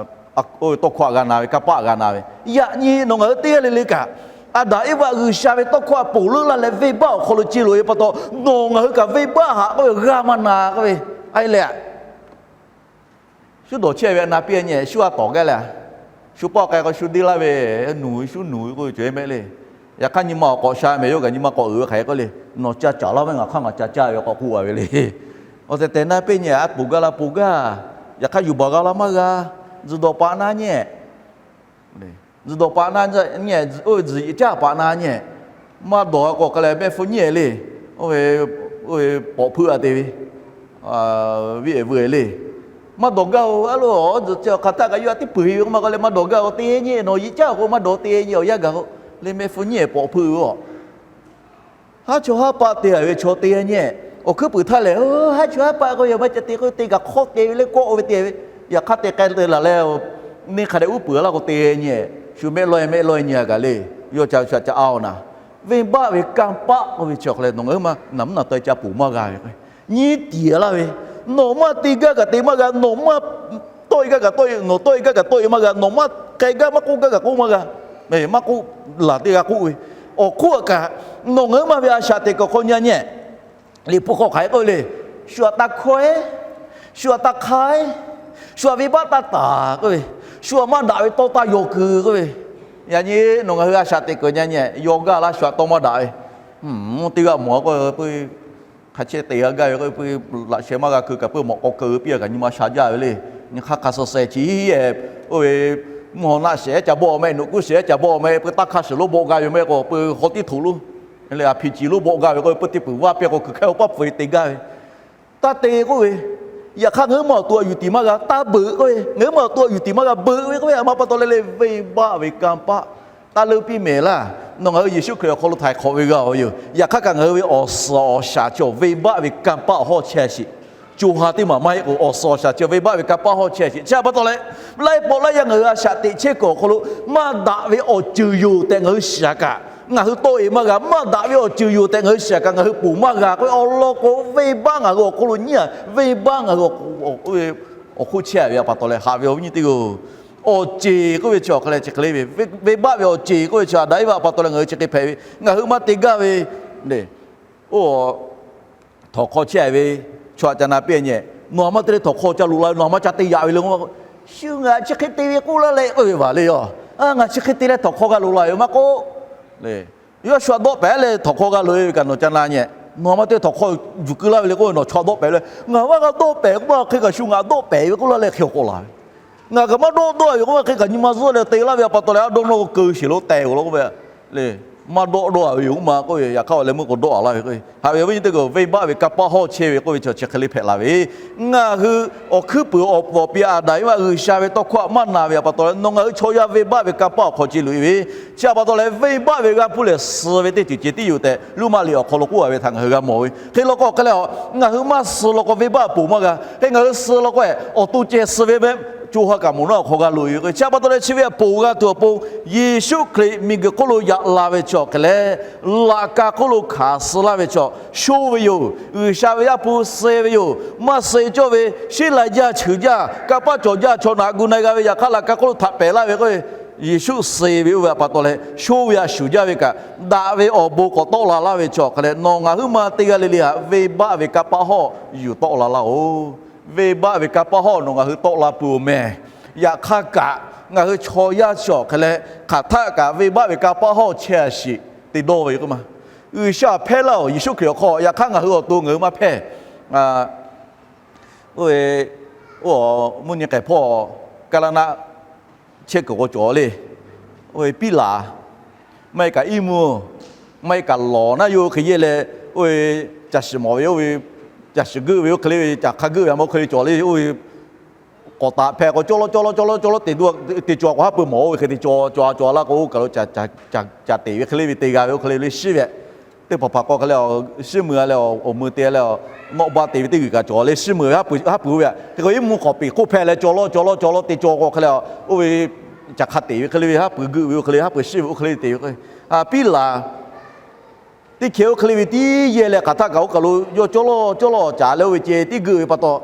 tawˇ hkawˇ htaꞈ g'a na ve, kanˇ paˆ g'a na ve, yaꞈ nyi nawˬ ngaˬ hui teˇ g'aˇ le le kaꞈ, Aˍdanˍ Eˇvaꞈ G'uiˬsha ve tawˇ hkawˇ htaꞈ ponˬ leuˉ laˇ leh venˇbaˆ awˬ hk'aw lo ce loꞈ-e pa taw, nawˬ ngaˬ hui kaꞈ venˇbaˆ htaꞈ k'oˆ ve g'a maˇ na k'oˆ ve, a e le a. Shu dawˬ chehˇ ve a na piˇ-e nyi, shu a tawˍ gaˇ le. Shu pawˆ k'ai k'o shu deˇ laˇ ve, nuˬ ve shu nuˬ ve k'oˆ ve cawˬ-e mehˆ le. Yaꞈ hk'aˇ nyi ma awˬ k'awꞈ sha mehˍ, yawˇ kaꞈ nyi ma k'awꞈ uiˍ ve hk'aˬ hk'e k'oˆ le, nawˬ ca caˍ laˇ ve, ngaˬ hk'aˇ ngaˬ ca caˇ ve k'awꞈ k'oˆ-a ve le. Awˬ tehˬ tehˬ na piˇ nyi, a poˬ gaˇ la poˬ gaˇ, yaꞈ hk'aˇ yuˬ baˬ g'a la maˇ g'a, tzuhˬ dawˬ paˍ na nyi. Tzuhˬ dawˬ paˍ na nyi, oˇ ve tzuhˬ yiꞈ caˇ paˍ na nyi. Maˇ dawˬ k'o hk'e leh mehˆ hpu nyi le, oˇ ve pawꞈ hpeuˆ-a te ve, viˉ-e veu-e le. Maˇ dawˬ gaˇ-oˬ, a lo awˬ tzuhˬ chi awˬ hk'aˬ htaˇ kaꞈ yawˇ a tiˉ peuˬ-e ve k'o maˇ k'oˆ leh maˇ dawˬ gaˇ-oˬ, te nyi, nawˬ yiꞈ caˇ k'o maˇ dawˬ, te nyi awˬ yanˇ gaˬ k'o, le mehˆ hpu nyi pawꞈ hpeuˆ ve a. Haˉ chaw haˉ paˆ te-a ve chaw te nyi. Awˬ hkuiˉ puiˍ htaˇ lehˬ, haˉ chaw haˉ paˆ k'oˆ ve, maˇ ca te k'oˆ ve, te kaꞈ hk'awˇ te ve le, kawˆ ve te ve, yaꞈ hk'aˇ te k'ai te laˬ leh, neˇ hk'a dehꞈ uˉ peunˍ laˇ k'o te nyi, shu mehˆ laweh mehˆ laweh nyi a kaꞈ le. Yawˇ ca shu ca a-oˬ naˍ, venˇbaˆ ve kanˇ paˆ k'oˆ ve chi awˬ hk'aw leh nawˬ ngaˬ hui ma naˬ mvuhˇ naˬ tawˆ e ca poˬ maˇ g'a ve, nyiˇ tiˍ laˇ ve, nawˬ maˇ te gaˇ kaꞈ te maˇ g'a, nawˬ maˇ tawˆ e gaˇ kaꞈ tawˆ e, nawˬ tawˆ e gaˇ kaꞈ tawˆ e maˇ g'a, nawˬ maˇ k'ai gaˇ maˇ k'oˆ gaˇ kaꞈ k'oˆ maˇ g'a, maˇ k'oˆ laˬ teˇ g'a k'oˆ ve, awˬ hk'oˆ kaꞈ nawˬ ngaˬ hui ma ve a shaꞈ teꞈ kuiˬ hk'aw nyi a nyi, Liꞈ hpu hk'aw hk'aˬ hk'e k'oˆ ve le, shu aꞈ taˇ hkawehˉ, shu aꞈ taˇ hk'aiˉ, shu aꞈ venˇbaˆ taˇ taˍ k'oˆ ve, shu aꞈ maˇ daꞈ ve tawˇ taˇ yaw keu k'oˆ ve, yaꞈ nyi nawˬ ngaˬ hui a shaꞈ teꞈ kuiˬ nyi a nyi, yaw gaˇ laˇ shu aꞈ tawˇ maˇ daꞈ ve, teˇ g'aˇ mawˬ k'oˆ ve, hk'a chehˇ te g'a gaˇ ve k'oˆ ve, laꞈ sheh maˇ g'a keu kaꞈ peuˬ mawꞈ k'aw keu piˇ a kaꞈ nyi ma sha jaˇ ve le. Nyi hk'aˇ hk'a suh sheh chi e, oˇ ve mvuhˇ haw naˆ shehˍ ca bawˆ meh, noꞈ kuˉ shehˍ ca bawˆ meh, peuˬ taˇ hk'aˇ shiˍ lonˉ bawˆ g'a ve meh k'o, peuˬ haw tiˉ htoꞈ lonˉ, leh a hpi ci lonˉ bawˆ g'a ve k'o, peuˬ teˇ peuˬ vaˇ piˇ k'o, kuiˬ hkehˇ awˬ paˇ pfuhˍ e te gaˇ ve, taˇ te k'oˆ ve, yaꞈ hk'aˇ ngaˬ hui ma awˬ to aꞈ yuˬ tiˍ maˇ g'a, taˇ beuꞈ k'oˆ ve, ngaˬ hui ma awˬ to aꞈ yuˬ tiˍ maˇ g'a, beuꞈ ve k'oˆ ve, a ma pa taw leh leh venˇbaˆ ve kanˇ paˆ taˇ leuˆ piˇ mehˍ laˇ. Nawˬ ngaˬ hui Yeˍsuˆ Hkriꞈ awˬ hk'aw lo htaiˍ hk'awꞈ ve g'a ve yoˬ. Yaꞈ hk'aˇ kaꞈ ngaˬ hui ve awˬ suhˍ awˬ shaˍ chi awˬ venˇbaˆ ve kanˇ paˆ awˬ hawˇ chehˇ a sheˍ. Co ha teˇ maˬ maˇ heˆ k'o, awˬ suhˍ awˬ shaˍ chi awˬ venˇbaˆ ve kanˇ paˆ hawˇ chehˇ a sheˍ. Chi a pa taw leh, laiˉ pawˆ laiˉ yaˇ ngaˬ hui a shaꞈ teꞈ chehˇ kuiˬ awˬ hk'aw lo maˇ daꞈ ve awˬ ceuˬ yoˬ tehꞈ ngaˬ hui shiˍ a kaꞈ, ngaˬ hui tawˆ e maˇ g'a. Maˇ daꞈ ve awˬ ceuˬ yoˬ tehꞈ ngaˬ hui shiˍ a kaꞈ, ngaˬ hui poˬ maˇ g'a k'oˆ ve, awˬ lawn k'o venˇbaˆ ngaˬ hui awˬ hk'oˆ lo nyiˉ a, venˇbaˆ ngaˬ hui awˬ hk'oˆ chehˇ a ve a pa taw leh, haꞈ ve awˬ viˉ nyi teˇ g'aˇ, awˬ ceˬ k'oˆ ve chi awˬ hk'a leh chi hk'e le ve, venˇbaˆ ve awˬ ceˬ k'oˆ ve chi Aˍdanˍ Eˇvaˆ pa taw leh ngaˬ hui chi hk'e hpehꞈ ve, ngaˬ hui maˇ te gaˇ ve, oˇ, htawnˍ hk'aw chehˇ ve chaw aꞈ ca na piˇ nyi, nawˬ a maˇ te leh htawnˍ hk'aw ca loꞈ la ve, nawˬ a maˇ ca te yaꞈ ve le k'o, shu ngaˬ chi hk'e te ve k'oˆ laˇ leh k'oˆ ve vaˬ le yoˬ. Ngaˬ chi hk'e te leh htawnˍ hk'aw g'a loꞈ la ve maˇ k'oˆ, yawˇ shu aꞈ dawˆ pehˍ leh htawnˍ hk'aw g'a loꞈ e ve kaꞈ nawˬ ca na nyi, nawˬ a maˇ te leh htawnˍ hk'aw yuˬ keu laˇ ve le k'oˆ ve, nawˬ chaw dawˆ pehˍ ve le, ngaˬ maˇ g'a dawˆ pehˍ k'oˆ ma hk'e kaꞈ shu ngaˬ dawˆ pehˍ ve k'oˆ laˇ leh hk'e k'awꞈ la ve, ngaˬ kaꞈ maˇ dawˆ dawˆ ve k'oˆ ma hk'e kaꞈ nyi ma zuhˆ leh te laˇ ve a pa taw leh, a dawˇ nawˇ keu sheˍ lo tehˬ g'aw la k'oˆ ve le. Maˇ dawˆ dawˆ a ve yoˬ k'oˆ ma k'oˆ ve, yaꞈ hk'aˇ awˬ leh meuˇ k'o dawˆ a laˇ ve k'o, haꞈ ve awˬ viˉ nyi teˇ g'aˇ, venˇbaˆ ve kanˇ paˆ hawˇ chehˇ ve k'oˆ ve chi chi hk'e le hpehꞈ la ve, ngaˬ hui awˬ hkuiˉ puiˍ awˬ pfuhˍ piˇ Aˍdanˍ Eˇvaˆ G'uiˬsha ve tawˇ hkawˇ aꞈ maˇ na ve a pa taw leh, nawˬ ngaˬ hui chaw yaˇ venˇbaˆ ve kanˇ paˆ awˬ hk'aw ce loꞈ e ve, chi a pa taw leh venˇbaˆ ve g'aˇ hpuˇ lehˬ suh ve teˇ ceuˬ ceh tiˉ yoˬ tehꞈ Roˉmaꞈ liꞈ awˬ hk'aw lo k'oˆ a ve htaꞈ ngaˬ hui g'a mawˬ ve. Hk'e law k'o hk'e leh, ngaˬ hui maˇ suh law k'o venˇbaˆ poˬ maˇ g'a. Hk'e ngaˬ hui suh law k'o, awˬ to ceh suh ve meh, co ha kaꞈ mawˬ naˉ awˬ hk'aw g'a loꞈ e ve k'o, chi a pa taw leh chi ve a poˬ g'a tuˬ awˬ pon, Yeˍsuˆ Hkriꞈ miˬguiˬ hk'oˆ lo yaꞈ la ve chi awˬ hk'e leh, laꞈ ka hk'oˆ lo hkanˍ suh laˇ ve chi, sho ve yoˬ. G'uiˬsha ve Yaˇ hpu suh ve yoˬ. Maˇ suh cawˇ ve sheˉ lai jaˇ, cheuˬ jaˇ, kanˇ paˆ cawˬ jaˇ, chaw naꞈ gu na g'a ve, yaꞈ hk'aˇ laꞈ ka hk'oˆ lo htaꞈ pehˍ laˇ ve k'o, Yeˍsuˆ suh ve oˇ ve a pa taw leh, sho ve a shuˍ jaˇ ve kaꞈ, daꞈ ve awˬ bon k'awꞈ tawˆ la laˇ ve chi awˬ hk'e leh, nawˬ ngaˬ huiˉ ma teˇ g'aˇ le le htaꞈ venˇbaˆ ve kanˇ paˆ hawˇ yuˬ tawˆ la laˇ-oˬ. Venˇbaˆ ve kanˇ paˆ hawˇ nawˬ ngaˬ hui tawˆ la peuˬ-oˬ meh. Yaꞈ hk'aˇ kaꞈ, ngaˬ hui chaw yaˇ chi awˬ hk'e leh hk'aˬ htaˆ kaꞈ venˇbaˆ ve kanˇ paˆ hawˇ chehˇ a sheˍ te dawˇ ve yoˬ k'o ma. G'uiˬsha hpehˇ laˇ-oˬ, Yeˍsuˆ Hkriꞈ awˬ hk'aw. Yaꞈ hk'aˇ ngaˬ hui awˬ to ngaˬ hui maˇ hpehˇ. Oˇ ve, oˇ, mvuhˇ nyi k'ehˬ hpawˇ, Kaˍlaˍnaˆ chehˇ kuiˬ k'o cawˬ le. Oˇ ve Piˉlaꞈ, maˇ heˆ kaꞈ Iˉmvuhˇ, maˇ heˆ kaꞈ lawˬ naˉ yawˇ hui hk'e yehˇ leh, oˇ ve, caˬ shiˍ mawˬ ve, oˇ ve, caˬ shiˍ geuˆ ve oˇ hk'e le ve, caˬ hk'a geuˆ ve a ma oˇ hk'e le cawˬ le. Oˇ ve k'awꞈ taˍ hpehꞈ k'o, cawˇ lawˇ cawˇ lawˇ cawˇ lawˇ cawˇ lawˇ te duˇ, te caw k'o haˉ pui mawˬ oˇ ve hk'e te caw caw caw laˇ k'o, oˇ kaˬ lo caˬ teꞈ ve hk'e le ve te g'a ve oˇ hk'e le le shiˉ ve. Teˇ hpaˍ hpaˍ k'o hk'e leh, shiˉ meuˇ a leh, awˬ meuˇ te leh, nawˆ baˆ te ve teˇ g'uiˬ kaꞈ cawˬ le, shiˉ meuˇ haˉ pui haˉ pui oˇ ve. Hk'e k'o Iˉmvuhˇ k'awꞈ peꞈ hk'oˆ hpehꞈ leh, cawˇ lawˇ cawˇ lawˇ cawˇ lawˇ te caw k'o hk'e leh, oˇ ve, caˬ hk'a teꞈ ve hk'e le ve, haˉ pui geuˆ ve oˇ hk'e le, haˉ pui shiˉ ve oˇ hk'e le te ve k'o, Piˉlaꞈ teˇ hkeh oˇ hk'e le ve tiˉ yehˇ leh hk'aˬ htaˆ kaꞈ oˇ kaˬ lo yawˇ cawˇ lawˇ cawˇ lawˇ caˍ leh oˇ ve ceh tiˉ geuˆ ve pa taw,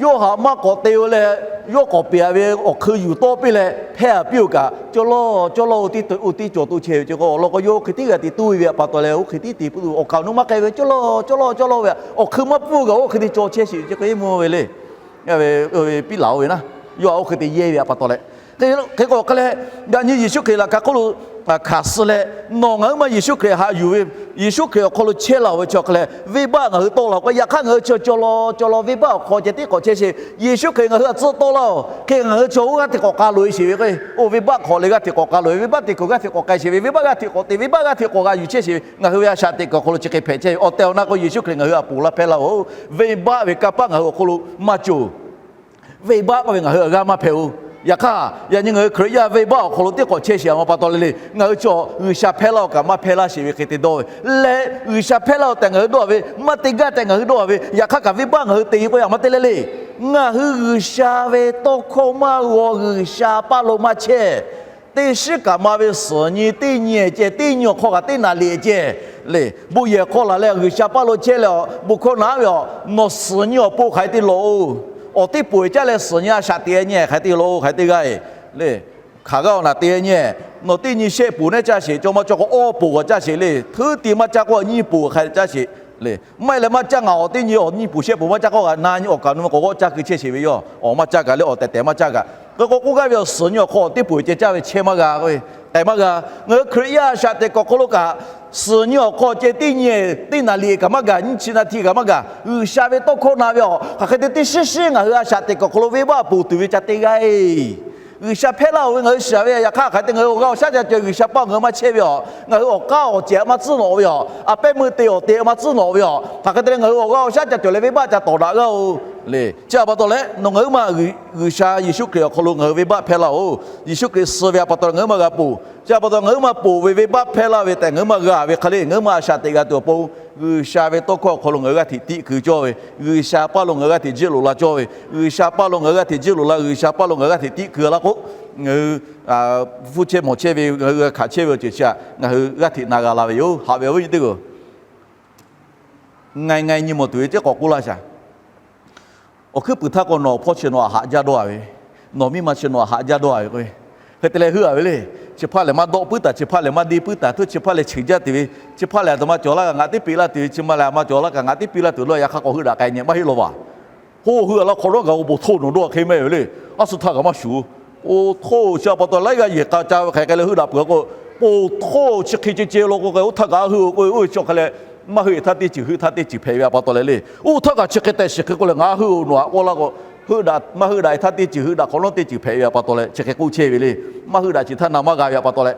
yawˇ haꞈ maˇ k'awꞈ te-o leh, yawˇ k'awꞈ peꞈ-a ve awˬ hk'eun yuˬ tawˆ piˇ leh hpehˇ-a piˇ-oˬ kaꞈ, cawˇ lawˇ cawˇ lawˇ oˇ tiˉ cawˬ toˇ chehˇ ve ce k'o, awˬ lawn k'o yawˇ oˇ hk'e tiˉ g'a te toˇ ve a pa taw leh, oˇ hk'e tiˉ te puiˉ-oˬ. Awˬ kaˍ awˬ nu maˇ k'ai ve, cawˇ lawˇ cawˇ lawˇ cawˇ lawˇ ve, awˬ hk'eun maˇ pfuhˇ kaꞈ oˇ hk'e te caw chehˇ sheˍ ce k'o, Iˉmvuhˇ ve le. Piˉlaꞈ oˇ ve naˉ, yawˇ htaꞈ oˇ hk'e te yehˇ ve a pa taw leh, hk'e k'o hk'e leh, yaꞈ nyi Yeˍsuˆ Hkriꞈ laꞈ ka hk'oˆ lo hkanˍ suh leh, nawˬ ngaˬ huiˉ ma Yeˍsuˆ Hkriꞈ haꞈ yuˬ ve, Yeˍsuˆ Hkriꞈ awˬ hk'aw lo chehˇ laˇ-oˬ ve chi awˬ hk'e leh, venˇbaˆ ngaˬ hui tawˆ la-oˬ k'o, yaꞈ hk'aˇ ngaˬ hui chi cawˇ lawˇ cawˇ lawˇ venˇbaˆ awˬ hk'aw ceh tiˉ k'awꞈ chehˇ sheˍ. Yeˍsuˆ Hkriꞈ ngaˬ hui htaꞈ tcuhˆ tawˆ laˇ-oˬ. Hk'e ngaˬ hui chi oˇ g'aˇ hteꞈ k'awꞈ k'ai loꞈ-e sheˍ ve k'o, oˇ venˇbaˆ hk'awꞈ leh g'aˇ hteꞈ k'awꞈ k'ai loꞈ-e, venˇbaˆ te kuiˬ g'aˇ hteꞈ k'awꞈ k'ai sheˍ ve, venˇbaˆ g'aˇ hteꞈ k'awꞈ te, venˇbaˆ g'aˇ hteꞈ k'awꞈ g'a yuˬ chehˇ sheˍ ve, ngaˬ hui ve a shaꞈ teꞈ kuiˬ awˬ hk'aw lo chi hk'e hpehꞈ chehˇ ve. Awˬ tehˬ awˬ na k'o Yeˍsuˆ Hkriꞈ ngaˬ hui htaꞈ ponˬ laˇ hpehˇ laˇ-oˬ. Venˇbaˆ ve kanˇ paˆ ngaˬ hui awˬ hk'oˆ lo maˇ cawˬ. Venˇbaˆ k'oˆ ve ngaˬ hui htaꞈ g'aˇ maˇ hpehꞈ-oˬ. Yaꞈ hk'aˇ, yaꞈ nyi ngaˬ hui Hkriꞈ yaˇ venˇbaˆ awˬ hk'aw lo teˇ k'awꞈ chehˇ sheˍ a ma pa taw le le, ngaˬ hui chaw G'uiˬsha hpehˇ laˇ-oˬ kaꞈ maˇ hpehˇ laˇ sheˍ ve hk'e te dawˇ ve leh, G'uiˬsha hpehˇ laˇ-oˬ tehꞈ ngaˬ hui dawˇ ve, maˇ te gaˇ tehꞈ ngaˬ hui dawˇ ve, yaꞈ hk'aˇ kaꞈ venˇbaˆ ngaˬ hui te k'oˆ ve a ma te le le. Ngaˬ hui G'uiˬsha ve tawˇ hkawˇ maˇ g'aw, G'uiˬsha paˇ lo maˇ chehˇ. Teˇ shiˉ kaꞈ ma ve suhˍ nyi teˇ nyi ceh, teˇ nyi awˬ hk'aw kaꞈ teˇ naˍ liꞈ ceh le. Bon yehˬ hk'aw laˬ leh G'uiˬsha paˇ lo chehˇ leh, awˬ bon hkawˇ naˍ ve a, nawˬ suhˍ nyi awˬ pon hk'aˬ hk'e te lawˬ-oˬ. Awˬ teˇ poˍ caˇ leh suhˍ nyi a shaꞈ teꞈ nyi hk'aˬ hk'e te lawˬ-oˬ, hk'aˬ hk'e te g'a-e le. Hk'aˬ g'aˇ awˬ naˍ te nyi, nawˬ teˇ nyi shehˆ poˍ neˉ caˇ sheˍ, caw ma caw k'o awˇ poˍ g'a caˇ sheˍ le. Hteuˉ te maˇ caˇ k'o nyiˇ poˍ hk'a caˇ sheˍ le. Maˇ heˆ leh maˇ caˇ, ngaˬ awˬ teˇ nyi awˬ nyiˇ poˍ shehˆ poˍ maˇ caˇ k'o, na nyi awˬ kaꞈ nu ma k'awꞈ g'awˆ caˇ keu chehˇ sheˍ ve yoˬ. Awˬ maˇ caˇ kaꞈ le, awˬ tehˬ tehˬ maˇ caˇ kaꞈ. Hk'e k'o k'oˆ gaˇ ve awˬ suhˍ nyi awˬ hk'aw awˬ teˇ poˍ ceh caˇ ve chehˇ maˇ g'a k'o, k'ai maˇ g'a. Ngaˬ hui Hkriꞈ yaˇ a shaꞈ teꞈ kuiˬ awˬ hk'aw lo kaꞈ, suhˍ nyi awˬ hk'aw ceh teˇ nyi teˇ naˍ liꞈ kaꞈ maˇ gaˬ, nyiˇ chi naˍ tiˍ kaꞈ maˇ gaˬ, G'uiˬsha ve tawˇ hkawˇ na ve a, hk'aˬ hk'e te teˇ shiˉ shiˉ ngaˬ hui a shaꞈ teꞈ kuiˬ awˬ hk'aw lo venˇbaˆ ponˬ tuˬ ve ca te g'a-e. G'uiˬsha hpehˇ laˇ-oˬ ve ngaˬ hui shiˍ ve, yaꞈ hk'aˇ hk'aˬ hk'e te ngaˬ hui awˬ g'aˇ awˬ shaˉ ca cawˬ, G'uiˬsha paˇ ngaˬ hui maˇ chehˇ ve a, ngaˬ hui awˬ k'aˉ awˬ cehˬ maˇ tcuhˉ nawꞈ ve a, a pehˉ meuˇ te awˬ te maˇ tcuhˉ nawꞈ ve a, hk'aˬ hk'e te leh ngaˬ hui awˬ g'aˇ awˬ shaˉ ca cawˬ leh venˇbaˆ ca tawˍ daꞈ g'aˇ-oˬ le. Chi a pa taw leh nawˬ ngaˬ huiˉ ma G'uiˬsha Yeˍsuˆ Hkriꞈ awˬ hk'aw lo ngaˬ hui venˇbaˆ hpehˇ laˇ-oˬ. Yeˍsuˆ Hkriꞈ suh ve a pa taw leh ngaˬ huiˉ ma g'a ponˬ. Chi a pa taw ngaˬ huiˉ ma ponˬ ve venˇbaˆ hpehˇ laˇ ve tehꞈ ngaˬ huiˉ ma g'a ve hk'e le, ngaˬ huiˉ ma a shaꞈ teꞈ g'a tuˬ awˬ pon, G'uiˬsha ve tawˇ hkawˇ awˬ hk'aw lo ngaˬ hui g'aˇ hteꞈ tiˆ keu cawˇ ve, G'uiˬsha paˇ lo ngaˬ hui g'aˇ hteꞈ jiˇ loꞈ la cawˇ ve, G'uiˬsha paˇ lo ngaˬ hui g'aˇ hteꞈ jiˇ loꞈ la, G'uiˬsha paˇ lo ngaˬ hui g'aˇ hteꞈ tiˆ keu laˇ k'o, ngaˬ hui hpu chehˇ mawˬ chehˇ ve, ngaˬ hui g'a hkanˍ chehˇ ve awˬ ceuˬ chi htaꞈ ngaˬ hui g'aˇ hteꞈ na g'a la ve yoˬ. Haꞈ ve awˬ viˉ nyi teˇ g'aˇ, ngaˬ ngaˬ nyi mawˬ tuˬ ve teˇ k'awꞈ k'oˆ laˇ shaˍ. Awˬ hkuiˉ puiˍ htaˇ k'o nawˬ awˬ hpawˇ chi nawˬ aꞈ haꞈ jaˇ dawˇ a ve, nawˬ miˇ ma chi nawˬ aꞈ haꞈ jaˇ dawˇ a ve k'o, hk'e te leh heuˆ a ve le. Chi hpaˇ lehˬ maˇ dawˆ puiˉ taˍ, chi hpaˇ lehˬ maˇ deˇ puiˉ taˍ, htawˇ chi hpaˇ lehˬ cheuˬ jaˇ tuˬ ve, chi hpaˇ lehˬ aˬ htoꞈ ma cawˬ laˇ kaꞈ ngaˬ tiˉ piˇ laˇ tuˬ ve, chi ma lehˬ aˬ ma cawˬ laˇ kaꞈ ngaˬ tiˉ piˇ laˇ tuˬ lo, yaꞈ hk'aˇ k'awꞈ heuˆ daꞈ k'ai nyi maˇ heˆ law vaˬ. Hoˇ heuˆ a laˇ hk'awꞈ nawˉ gaˬ-o, bon htoˇ nawˬ dawˇ hk'e mehˆ ve le. A shu htaˇ kaꞈ maˇ shuˍ. Oˇ htoˇ chi a pa taw laiˉ g'aˇ yehˬ k'a ca ve hk'aˬ hk'e leh heuˆ daꞈ peuˬ a k'o, oˇ htoˇ chi hk'e ceh ceh law k'o k'ai, oˇ htaˇ kaꞈ a heuˆ-oˬ k'o, oˇ ve chi hk'e leh maˇ heˆ htaˇ teˇ ceuˬ heuˆ htaˇ teˇ ceuˬ hpehꞈ ve a pa taw leh le. Oˇ htaˇ kaꞈ chi hk'e tehꞈ shiˍ hk'e k'oˆ leh ngaˬ a heuˆ-oˬ nawˬ aꞈ k'oˆ laˇ k'o, heuˆ daꞈ maˇ heuˆ daꞈ htaˇ teˇ ceuˬ heuˆ daꞈ hk'awꞈ nawˉ teˇ ceuˬ hpehꞈ ve a pa taw leh chi hk'e k'oˆ chehˇ ve le. Maˇ heuˆ daꞈ chi htaˇ na maˇ g'a ve a pa taw leh,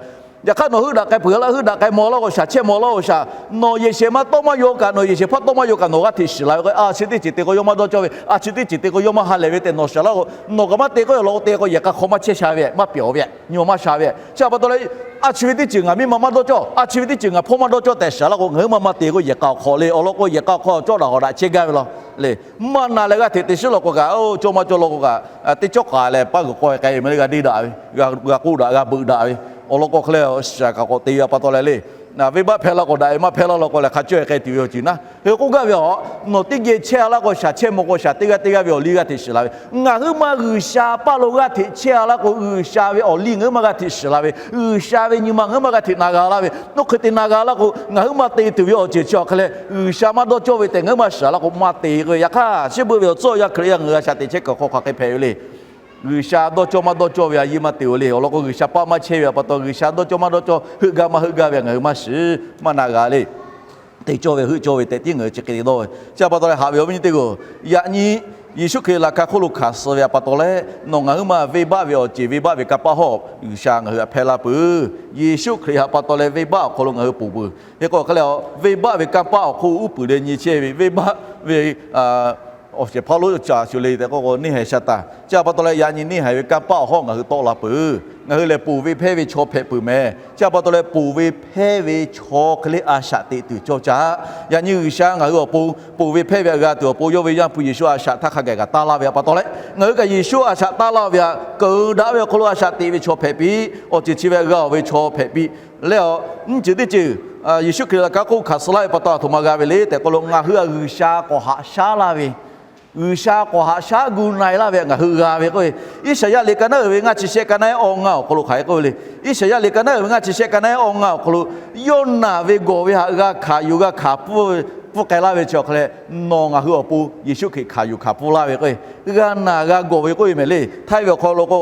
yaꞈ hk'aˇ nawˬ heuˆ daꞈ k'ai peuˬ laˇ, heuˆ daꞈ k'ai mawˬ laˇ k'o shaˍ chehˇ mawˬ laˇ-oˬ shaˍ. Nawˬ yehˬ shehˍ ma tawˇ maˇ yaw kaꞈ, nawˬ yehˬ shehˍ hpaˇ tawˇ maˇ yaw kaꞈ nawˬ g'aˇ hteꞈ shiˍ la ve k'o, a chi teˇ ceuˬ te k'o yawˇ maˇ dawˇ cawˇ ve, a chi teˇ ceuˬ te k'o yawˇ maˇ ha lehˬ ve tehꞈ nawˬ shiˍ laˇ k'o, nawˬ kaꞈ maˇ te k'o, awˬ lawn k'o te k'o yehˬ k'a hk'aw maˇ chehˇ sha ve, maˇ pyawˬ ve, nyi ma maˇ sha ve. Chi a pa taw leh, a chi ve teˇ ceuˬ ngaˬ miˇ ma maˇ dawˇ cawˇ, a chi ve teˇ ceuˬ ngaˬ hpawˇ maˇ dawˇ cawˇ tehꞈ shiˍ laˇ k'o, ngaˬ huiˉ ma maˇ te k'o yehˬ k'a awˬ hk'aw le, awˬ lawn k'o yehˬ k'a awˬ hk'aw cawˇ daꞈ hawˍ daꞈ chehˇ gaˇ ve law le. Maˇ na leh g'aˇ hteꞈ te shiˉ law k'o kaꞈ, oˇ cawˇ maˇ cawˇ law k'o kaꞈ, teˇ cawˇ k'aˍ leh paˇ g'uiˬ k'aw-e k'ai ve maˇ heˆ, g'a deˇ daꞈ ve, g'a k'oˆ daꞈ, g'a beuꞈ daꞈ ve, awˬ lawn k'o hk'e leh shaˍ kaꞈ k'awꞈ te ve a pa taw leh le. Venˇbaˆ hpehˇ laˇ k'o daꞈ ve, maˇ hpehˇ laˇ law k'o leh hk'a cawˇ-e k'ai tuˬ ve awˬ ceuˬ naˉ. Hk'e k'oˆ gaˇ ve a, nawˬ teˇ geh chehˇ a laˇ k'o shaˍ chehˇ mawˬ k'o shaˍ teˇ g'aˇ teˇ g'aˇ ve awˬ liˇ g'aˇ hteꞈ shiˍ la ve, ngaˬ huiˉ ma G'uiˬsha paˇ lo g'aˇ hteꞈ chehˇ a laˇ k'o, G'uiˬsha ve awˬ liˇ ngaˬ huiˉ ma g'aˇ hteꞈ shiˍ la ve, G'uiˬsha ve nyi ma ngaˬ huiˉ ma g'aˇ hteꞈ na g'a laˇ ve, oˇ hk'e te na g'a laˇ k'o, ngaˬ huiˉ ma te tuˬ ve awˬ ceuˬ chi awˬ hk'e leh G'uiˬsha maˇ dawˇ cawˇ ve tehꞈ ngaˬ huiˉ ma shiˍ laˇ k'o, maˇ te k'o ve. Yaꞈ hk'aˇ chi beuꞈ ve awˬ tcuhˉ awˬ yanˇ Hkriꞈ yaˇ ngaˬ hui a shaꞈ teꞈ chehˇ kuiˬ hk'aw hk'aˬ hk'e hpehꞈ ve le. G'uiˬsha dawˇ cawˇ maˇ dawˇ cawˇ ve a yiˇ maˇ te-o le. Awˬ lawn k'o G'uiˬsha paˇ maˇ chehˇ ve a pa taw, G'uiˬsha dawˇ cawˇ maˇ dawˇ cawˇ, heuˆ gaˇ maˇ heuˆ gaˇ ve ngaˬ hui maˇ shiˍ, maˇ na g'a le. Te cawˇ ve heuˆ cawˇ ve tehꞈ tiˉ ngaˬ hui chi hk'e te dawˇ ve. Chi a pa taw leh haꞈ ve awˬ viˉ nyi teˇ g'aˇ, yaꞈ nyi Yeˍsuˆ Hkriꞈ laꞈ ka hk'oˆ lo hkanˍ suh ve a pa taw leh, nawˬ ngaˬ huiˉ ma venˇbaˆ ve awˬ ceˬ, venˇbaˆ ve kanˇ paˆ hawˇ G'uiˬsha ngaˬ hui htaꞈ hpehˇ laˇ peuˬ. Yeˍsuˆ Hkriꞈ htaꞈ pa taw leh venˇbaˆ awˬ hk'aw lo ngaˬ hui ponˬ peuˬ. Hk'e k'o hk'e leh, venˇbaˆ ve kanˇ paˆ awˬ hk'oˆ uˉ peunˍ leh nyi chehˇ ve, venˇbaˆ ve awˬ shehˍ hpaˇ lonˉ caˍ shuˍ le tehꞈ k'oˆ k'o, neˇ haiˬ sha taˍ. Chi a pa taw leh yaꞈ nyi neˇ haiˬ ve kanˇ paˆ awˬ hawˉ ngaˬ hui tawˆ la peuˬ. Ngaˬ hui lehˬ ponˬ ve hpehˇ ve chaw hpehꞈ peuˬ mehˍ. Chi a pa taw leh ponˬ ve hpehˇ ve chaw hk'e le a shaꞈ teꞈ tuˬ cawˇ caˇ. Yaꞈ nyi G'uiˬsha ngaˬ hui awˬ pon ponˬ ve hpehˇ ve htaꞈ g'a tuˬ awˬ pon yawˇ ve Yaˇ hpu Yeˍsuˆ a shaꞈ htaˇ hk'a gaˬ kaꞈ taˇ laˇ ve a pa taw leh, ngaˬ hui kaꞈ Yeˍsuˆ a shaꞈ taˇ laˇ ve htaꞈ keunˍ daꞈ ve awˬ hk'aw lo a shaꞈ teꞈ ve chaw hpehꞈ piˇ, awˬ ceuˬ chi ve htaꞈ g'a-oˬ ve chaw hpeꞈ piˇ. Leh a, nyiˇ ceuˬ teˇ ceuˬ, Yeˍsuˆ Hkriꞈ laꞈ ka hk'oˆ hkanˍ suh laˇ ve pa taw aˬ htoꞈ ma g'a ve le tehꞈ k'oˆ lo, ngaˬ hui htaꞈ G'uiˬsha k'awꞈ haꞈ shaˉ laˇ ve, G'uiˬsha k'awꞈ haꞈ shaˉ gu na-e laˇ ve htaꞈ ngaˬ hui g'a ve k'oˆ ve, Iˉsaˍyaˆ liꞈ ka naˉ uiˍ ve ngaˇ chi shehˆ ka naˉ ehˉ awˇ ngaˇ awˬ hk'aw lo hk'aˬ hk'e k'oˆ ve le. Iˉsaˍyaˆ liꞈ ka naˉ uiˍ ve ngaˇ chi shehˆ ka naˉ ehˉ awˇ ngaˇ awˬ hk'aw lo, yawˇ naˬ ve gawˬ ve htaꞈ g'a hkanˍ yuˬ g'a hkanˍ pfuhˇ k'ai laˇ ve chi awˬ hk'e leh, nawˬ ngaˬ hui awˬ pon Yeˍsuˆ Hkriꞈ hkanˍ yuˬ hkanˍ pfuhˇ laˇ ve k'oˆ ve, g'a naˬ g'a gawˬ ve k'oˆ ve mehˍ le. Htaiˇ ve awˬ hk'aw lo k'o,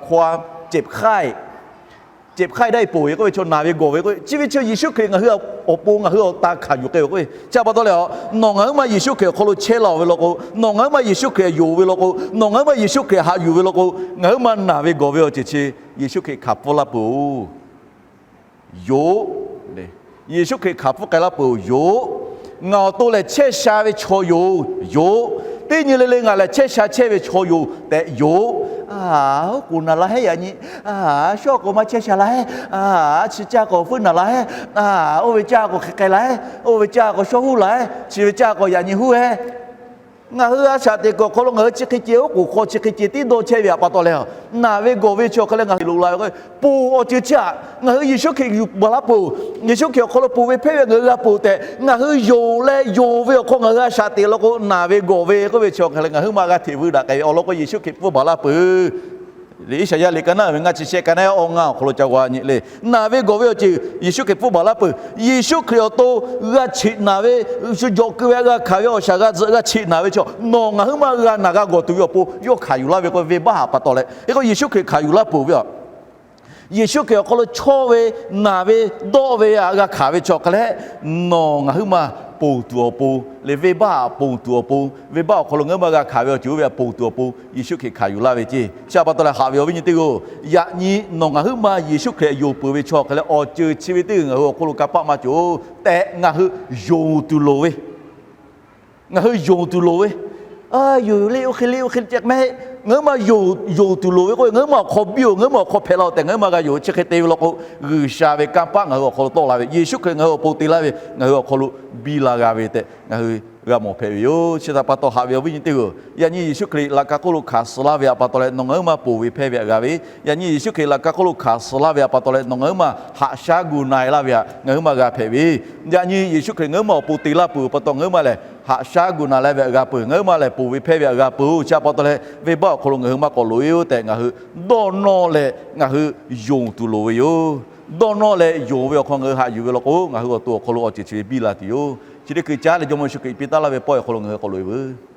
ความเจ็บไข้ เจ็บไข้ได้ป่วย k'oˆ ve chaw naˬ ve gawˬ ve k'oˆ ve, chi ve chi Yeˍsuˆ Hkriꞈ ngaˬ hui awˬ pon ngaˬ hui awˬ taˇ hkanˍ yuˬ k'ai ve k'oˆ ve. Chi a pa taw leh a, nawˬ ngaˬ huiˉ ma Yeˍsuˆ Hkriꞈ awˬ hk'aw lo chehˇ laˇ-oˬ ve law k'o, nawˬ ngaˬ huiˉ ma Yeˍsuˆ Hkriꞈ yonˍ ve law k'o, nawˬ ngaˬ huiˉ ma Yeˍsuˆ Hkriꞈ haꞈ yuˬ ve law k'o, ngaˬ huiˉ ma naˬ ve gawˬ ve awˬ ceuˬ chi Yeˍsuˆ Hkriꞈ hkanˍ pfuhˇ laˇ peuˬ-oˬ. Yoˬ. Yeˍsuˆ Hkriꞈ hkanˍ pfuhˇ k'ai laˇ peuˬ-oˬ, yoˬ. Ngaˬ awˬ to lehˬ chehˇ sha ve chaw yoˬ, yoˬ. Teˇ nyi le le ngaˬ lehˬ chehˇ sha chehˇ ve chaw yoˬ tehꞈ, yoˬ. A, oˉ k'oˍ naˬ la hehˉ yaꞈ nyi. A, shawˉ k'oˍ maˇ chehˇ sha la hehˉ. A, chi caˇ k'awꞈ fuiˉ naˬ la hehˉ. A, oˇ ve caˇ k'awꞈ hk'e k'ai la hehˉ. Oˇ ve caˇ k'awꞈ shawˉ huˉ la hehˉ. Chi ve caˇ k'awꞈ yaꞈ nyi huˉ hehˉ. Ngaˬ hui a shaꞈ teꞈ kuiˬ awˬ hk'aw lo ngaˬ hui chi hk'e ceh oˉ k'oˍ hk'aw chi hk'e ceh tiˉ dawˇ chehˇ ve pa taw leh, naˬ ve gawˬ ve chi awˬ hk'e leh ngaˬ hui loꞈ la ve k'o, ponˬ awˬ ceuˬ chi htaꞈ ngaˬ hui Yeˍsuˆ Hkriꞈ yuˬ baˬ laˇ peuˬ. Yeˍsuˆ Hkriꞈ awˬ hk'aw lo ponˬ ve hpehˇ ve ngaˬ hui g'a peuˬ tehꞈ ngaˬ hui yonˍ leh yonˍ ve awˬ hk'aw ngaˬ hui a shaꞈ teꞈ law k'o, naˬ ve gawˬ ve k'oˆ ve chi awˬ hk'e leh ngaˬ huiˉ ma g'a hteꞈ vuiˇ daꞈ k'ai ve awˬ lawn k'o, Yeˍsuˆ Hkriꞈ pfuhˇ baˬ laˇ peuˬ. Liꞈ Iˉsaˍyaˆ liꞈ ka naˉ ve ngaˇ chi shehˆ ka naˉ awˇ ngaˇ awˬ hk'aw lo ca g'a nyi le. Naˬ ve gawˬ ve awˬ ceuˬ Yeˍsuˆ Hkriꞈ pfuhˇ baˬ laˇ peuˬ. Yeˍsuˆ Hkriꞈ awˬ to g'a cheꞈ naˬ ve, shu jawꞈ keu ve g'a hkanˍ ve awˬ shaˍ g'a tzuhꞈ g'a cheꞈ naˬ ve chi, nawˬ ngaˬ huiˉ ma g'a naˬ g'a gawˬ tuˬ ve awˬ pon yawˇ hkanˍ yuˬ laˇ ve k'o, venˇbaˆ haꞈ pa taw leh, hk'e k'o Yeˍsuˆ Hkriꞈ hkanˍ yuˬ laˇ peuˬ ve a Yeˍsuˆ Hkriꞈ awˬ hk'aw lo chawˇ ve, naˬ ve, dawˆ ve aꞈ g'a hkanˍ ve chi awˬ hk'e leh, nawˬ ngaˬ huiˉ ma ponˬ tuˬ awˬ pon leh venˇbaˆ haꞈ ponˬ tuˬ awˬ pon, venˇbaˆ awˬ hk'aw lo ngaˬ huiˉ ma g'a hkanˍ ve awˬ ceuˬ oˇ ve aꞈ ponˬ tuˬ awˬ pon Yeˍsuˆ Hkriꞈ hkanˍ yuˬ laˇ ve ceˇ. Chi pa taw leh haꞈ ve awˬ viˉ nyi teˇ g'aˇ-oˬ, yaꞈ nyi nawˬ ngaˬ huiˉ ma Yeˍsuˆ Hkriꞈ yonˍ peuˬ ve chi awˬ hk'e leh awˬ ceuˬ chi ve teˇ g'uiˬ ngaˬ hui awˬ hk'aw lo kanˇ paˆ maˇ cawˬ tehꞈ ngaˬ hui yonˍ tuˬ loˍ ve Ngaˬ hui yonˍ tuˬ loˍ ve, a, yonˍ le oˇ hk'e le oˇ hk'e le ceh mehˆ. Ngaˬ huiˉ ma yonˍ, yonˍ tuˬ loˍ ve k'o, ngaˬ huiˉ ma awˬ hk'aw biˇ-oˬ, ngaˬ huiˉ ma awˬ hk'aw hpehꞈ la-oˬ tehꞈ ngaˬ huiˉ ma g'a yonˍ. Chi hk'e te ve law k'o, G'uiˬsha ve kanˇ paˆ ngaˬ hui awˬ hk'aw lo tawˆ la ve, Yeˍsuˆ Hkriꞈ ngaˬ hui awˬ pon te laˇ ve, ngaˬ hui awˬ hk'aw lo biˇ la g'a ve tehꞈ ngaˬ hui g'a mawˬ hpehꞈ ve yoˬ. Chi htaꞈ pa taw haꞈ ve awˬ viˉ nyi teˇ g'aˇ-oˬ, yaꞈ nyi Yeˍsuˆ Hkriꞈ laꞈ ka hk'oˆ lo hkanˍ suh laˇ ve aꞈ pa taw leh nawˬ ngaˬ huiˉ ma ponˬ ve hpehˇ ve aꞈ g'a ve, yaꞈ nyi Yeˍsuˆ Hkriꞈ laꞈ ka hk'oˆ lo hkanˍ suh laˇ ve aꞈ pa taw leh nawˬ ngaˬ huiˉ ma haꞈ shaˉ gu na-e laˇ ve aꞈ ngaˬ huiˉ ma g'a hpehꞈ ve, yaꞈ nyi Yeˍsuˆ Hkriꞈ ngaˬ huiˉ ma awˬ pon te laˇ peuˬ pa taw ngaˬ huiˉ ma lehˬ haꞈ shaˉ gu na laˇ ve aꞈ g'a peuˬ, ngaˬ huiˉ ma lehˬ ponˬ ve hpehˇ ve aꞈ g'a peuˬ-oˬ. Chi aꞈ pa taw leh venˇbaˆ awˬ hk'aw lo ngaˬ hui maˇ k'awꞈ loꞈ-e-oˬ tehꞈ ngaˬ hui dawˇ nawˇ leh ngaˬ hui yonˍ tuˬ loˍ ve yoˬ. Dawˇ nawˇ leh yonˍ ve awˬ hk'aw ngaˬ hui haꞈ yuˬ ve law k'o, ngaˬ hui awˬ to awˬ hk'aw lo awˬ ceuˬ chi ve biˇ la tuˬ yoˬ. Chi teˇ hkui caˉ leh Jawˇmawˇ Yeˍsuˆ Hkriꞈ piˇ taˉ laˇ ve pawˆ awˬ hk'aw lo ngaˬ hui k'awꞈ loꞈ-e veuˬ.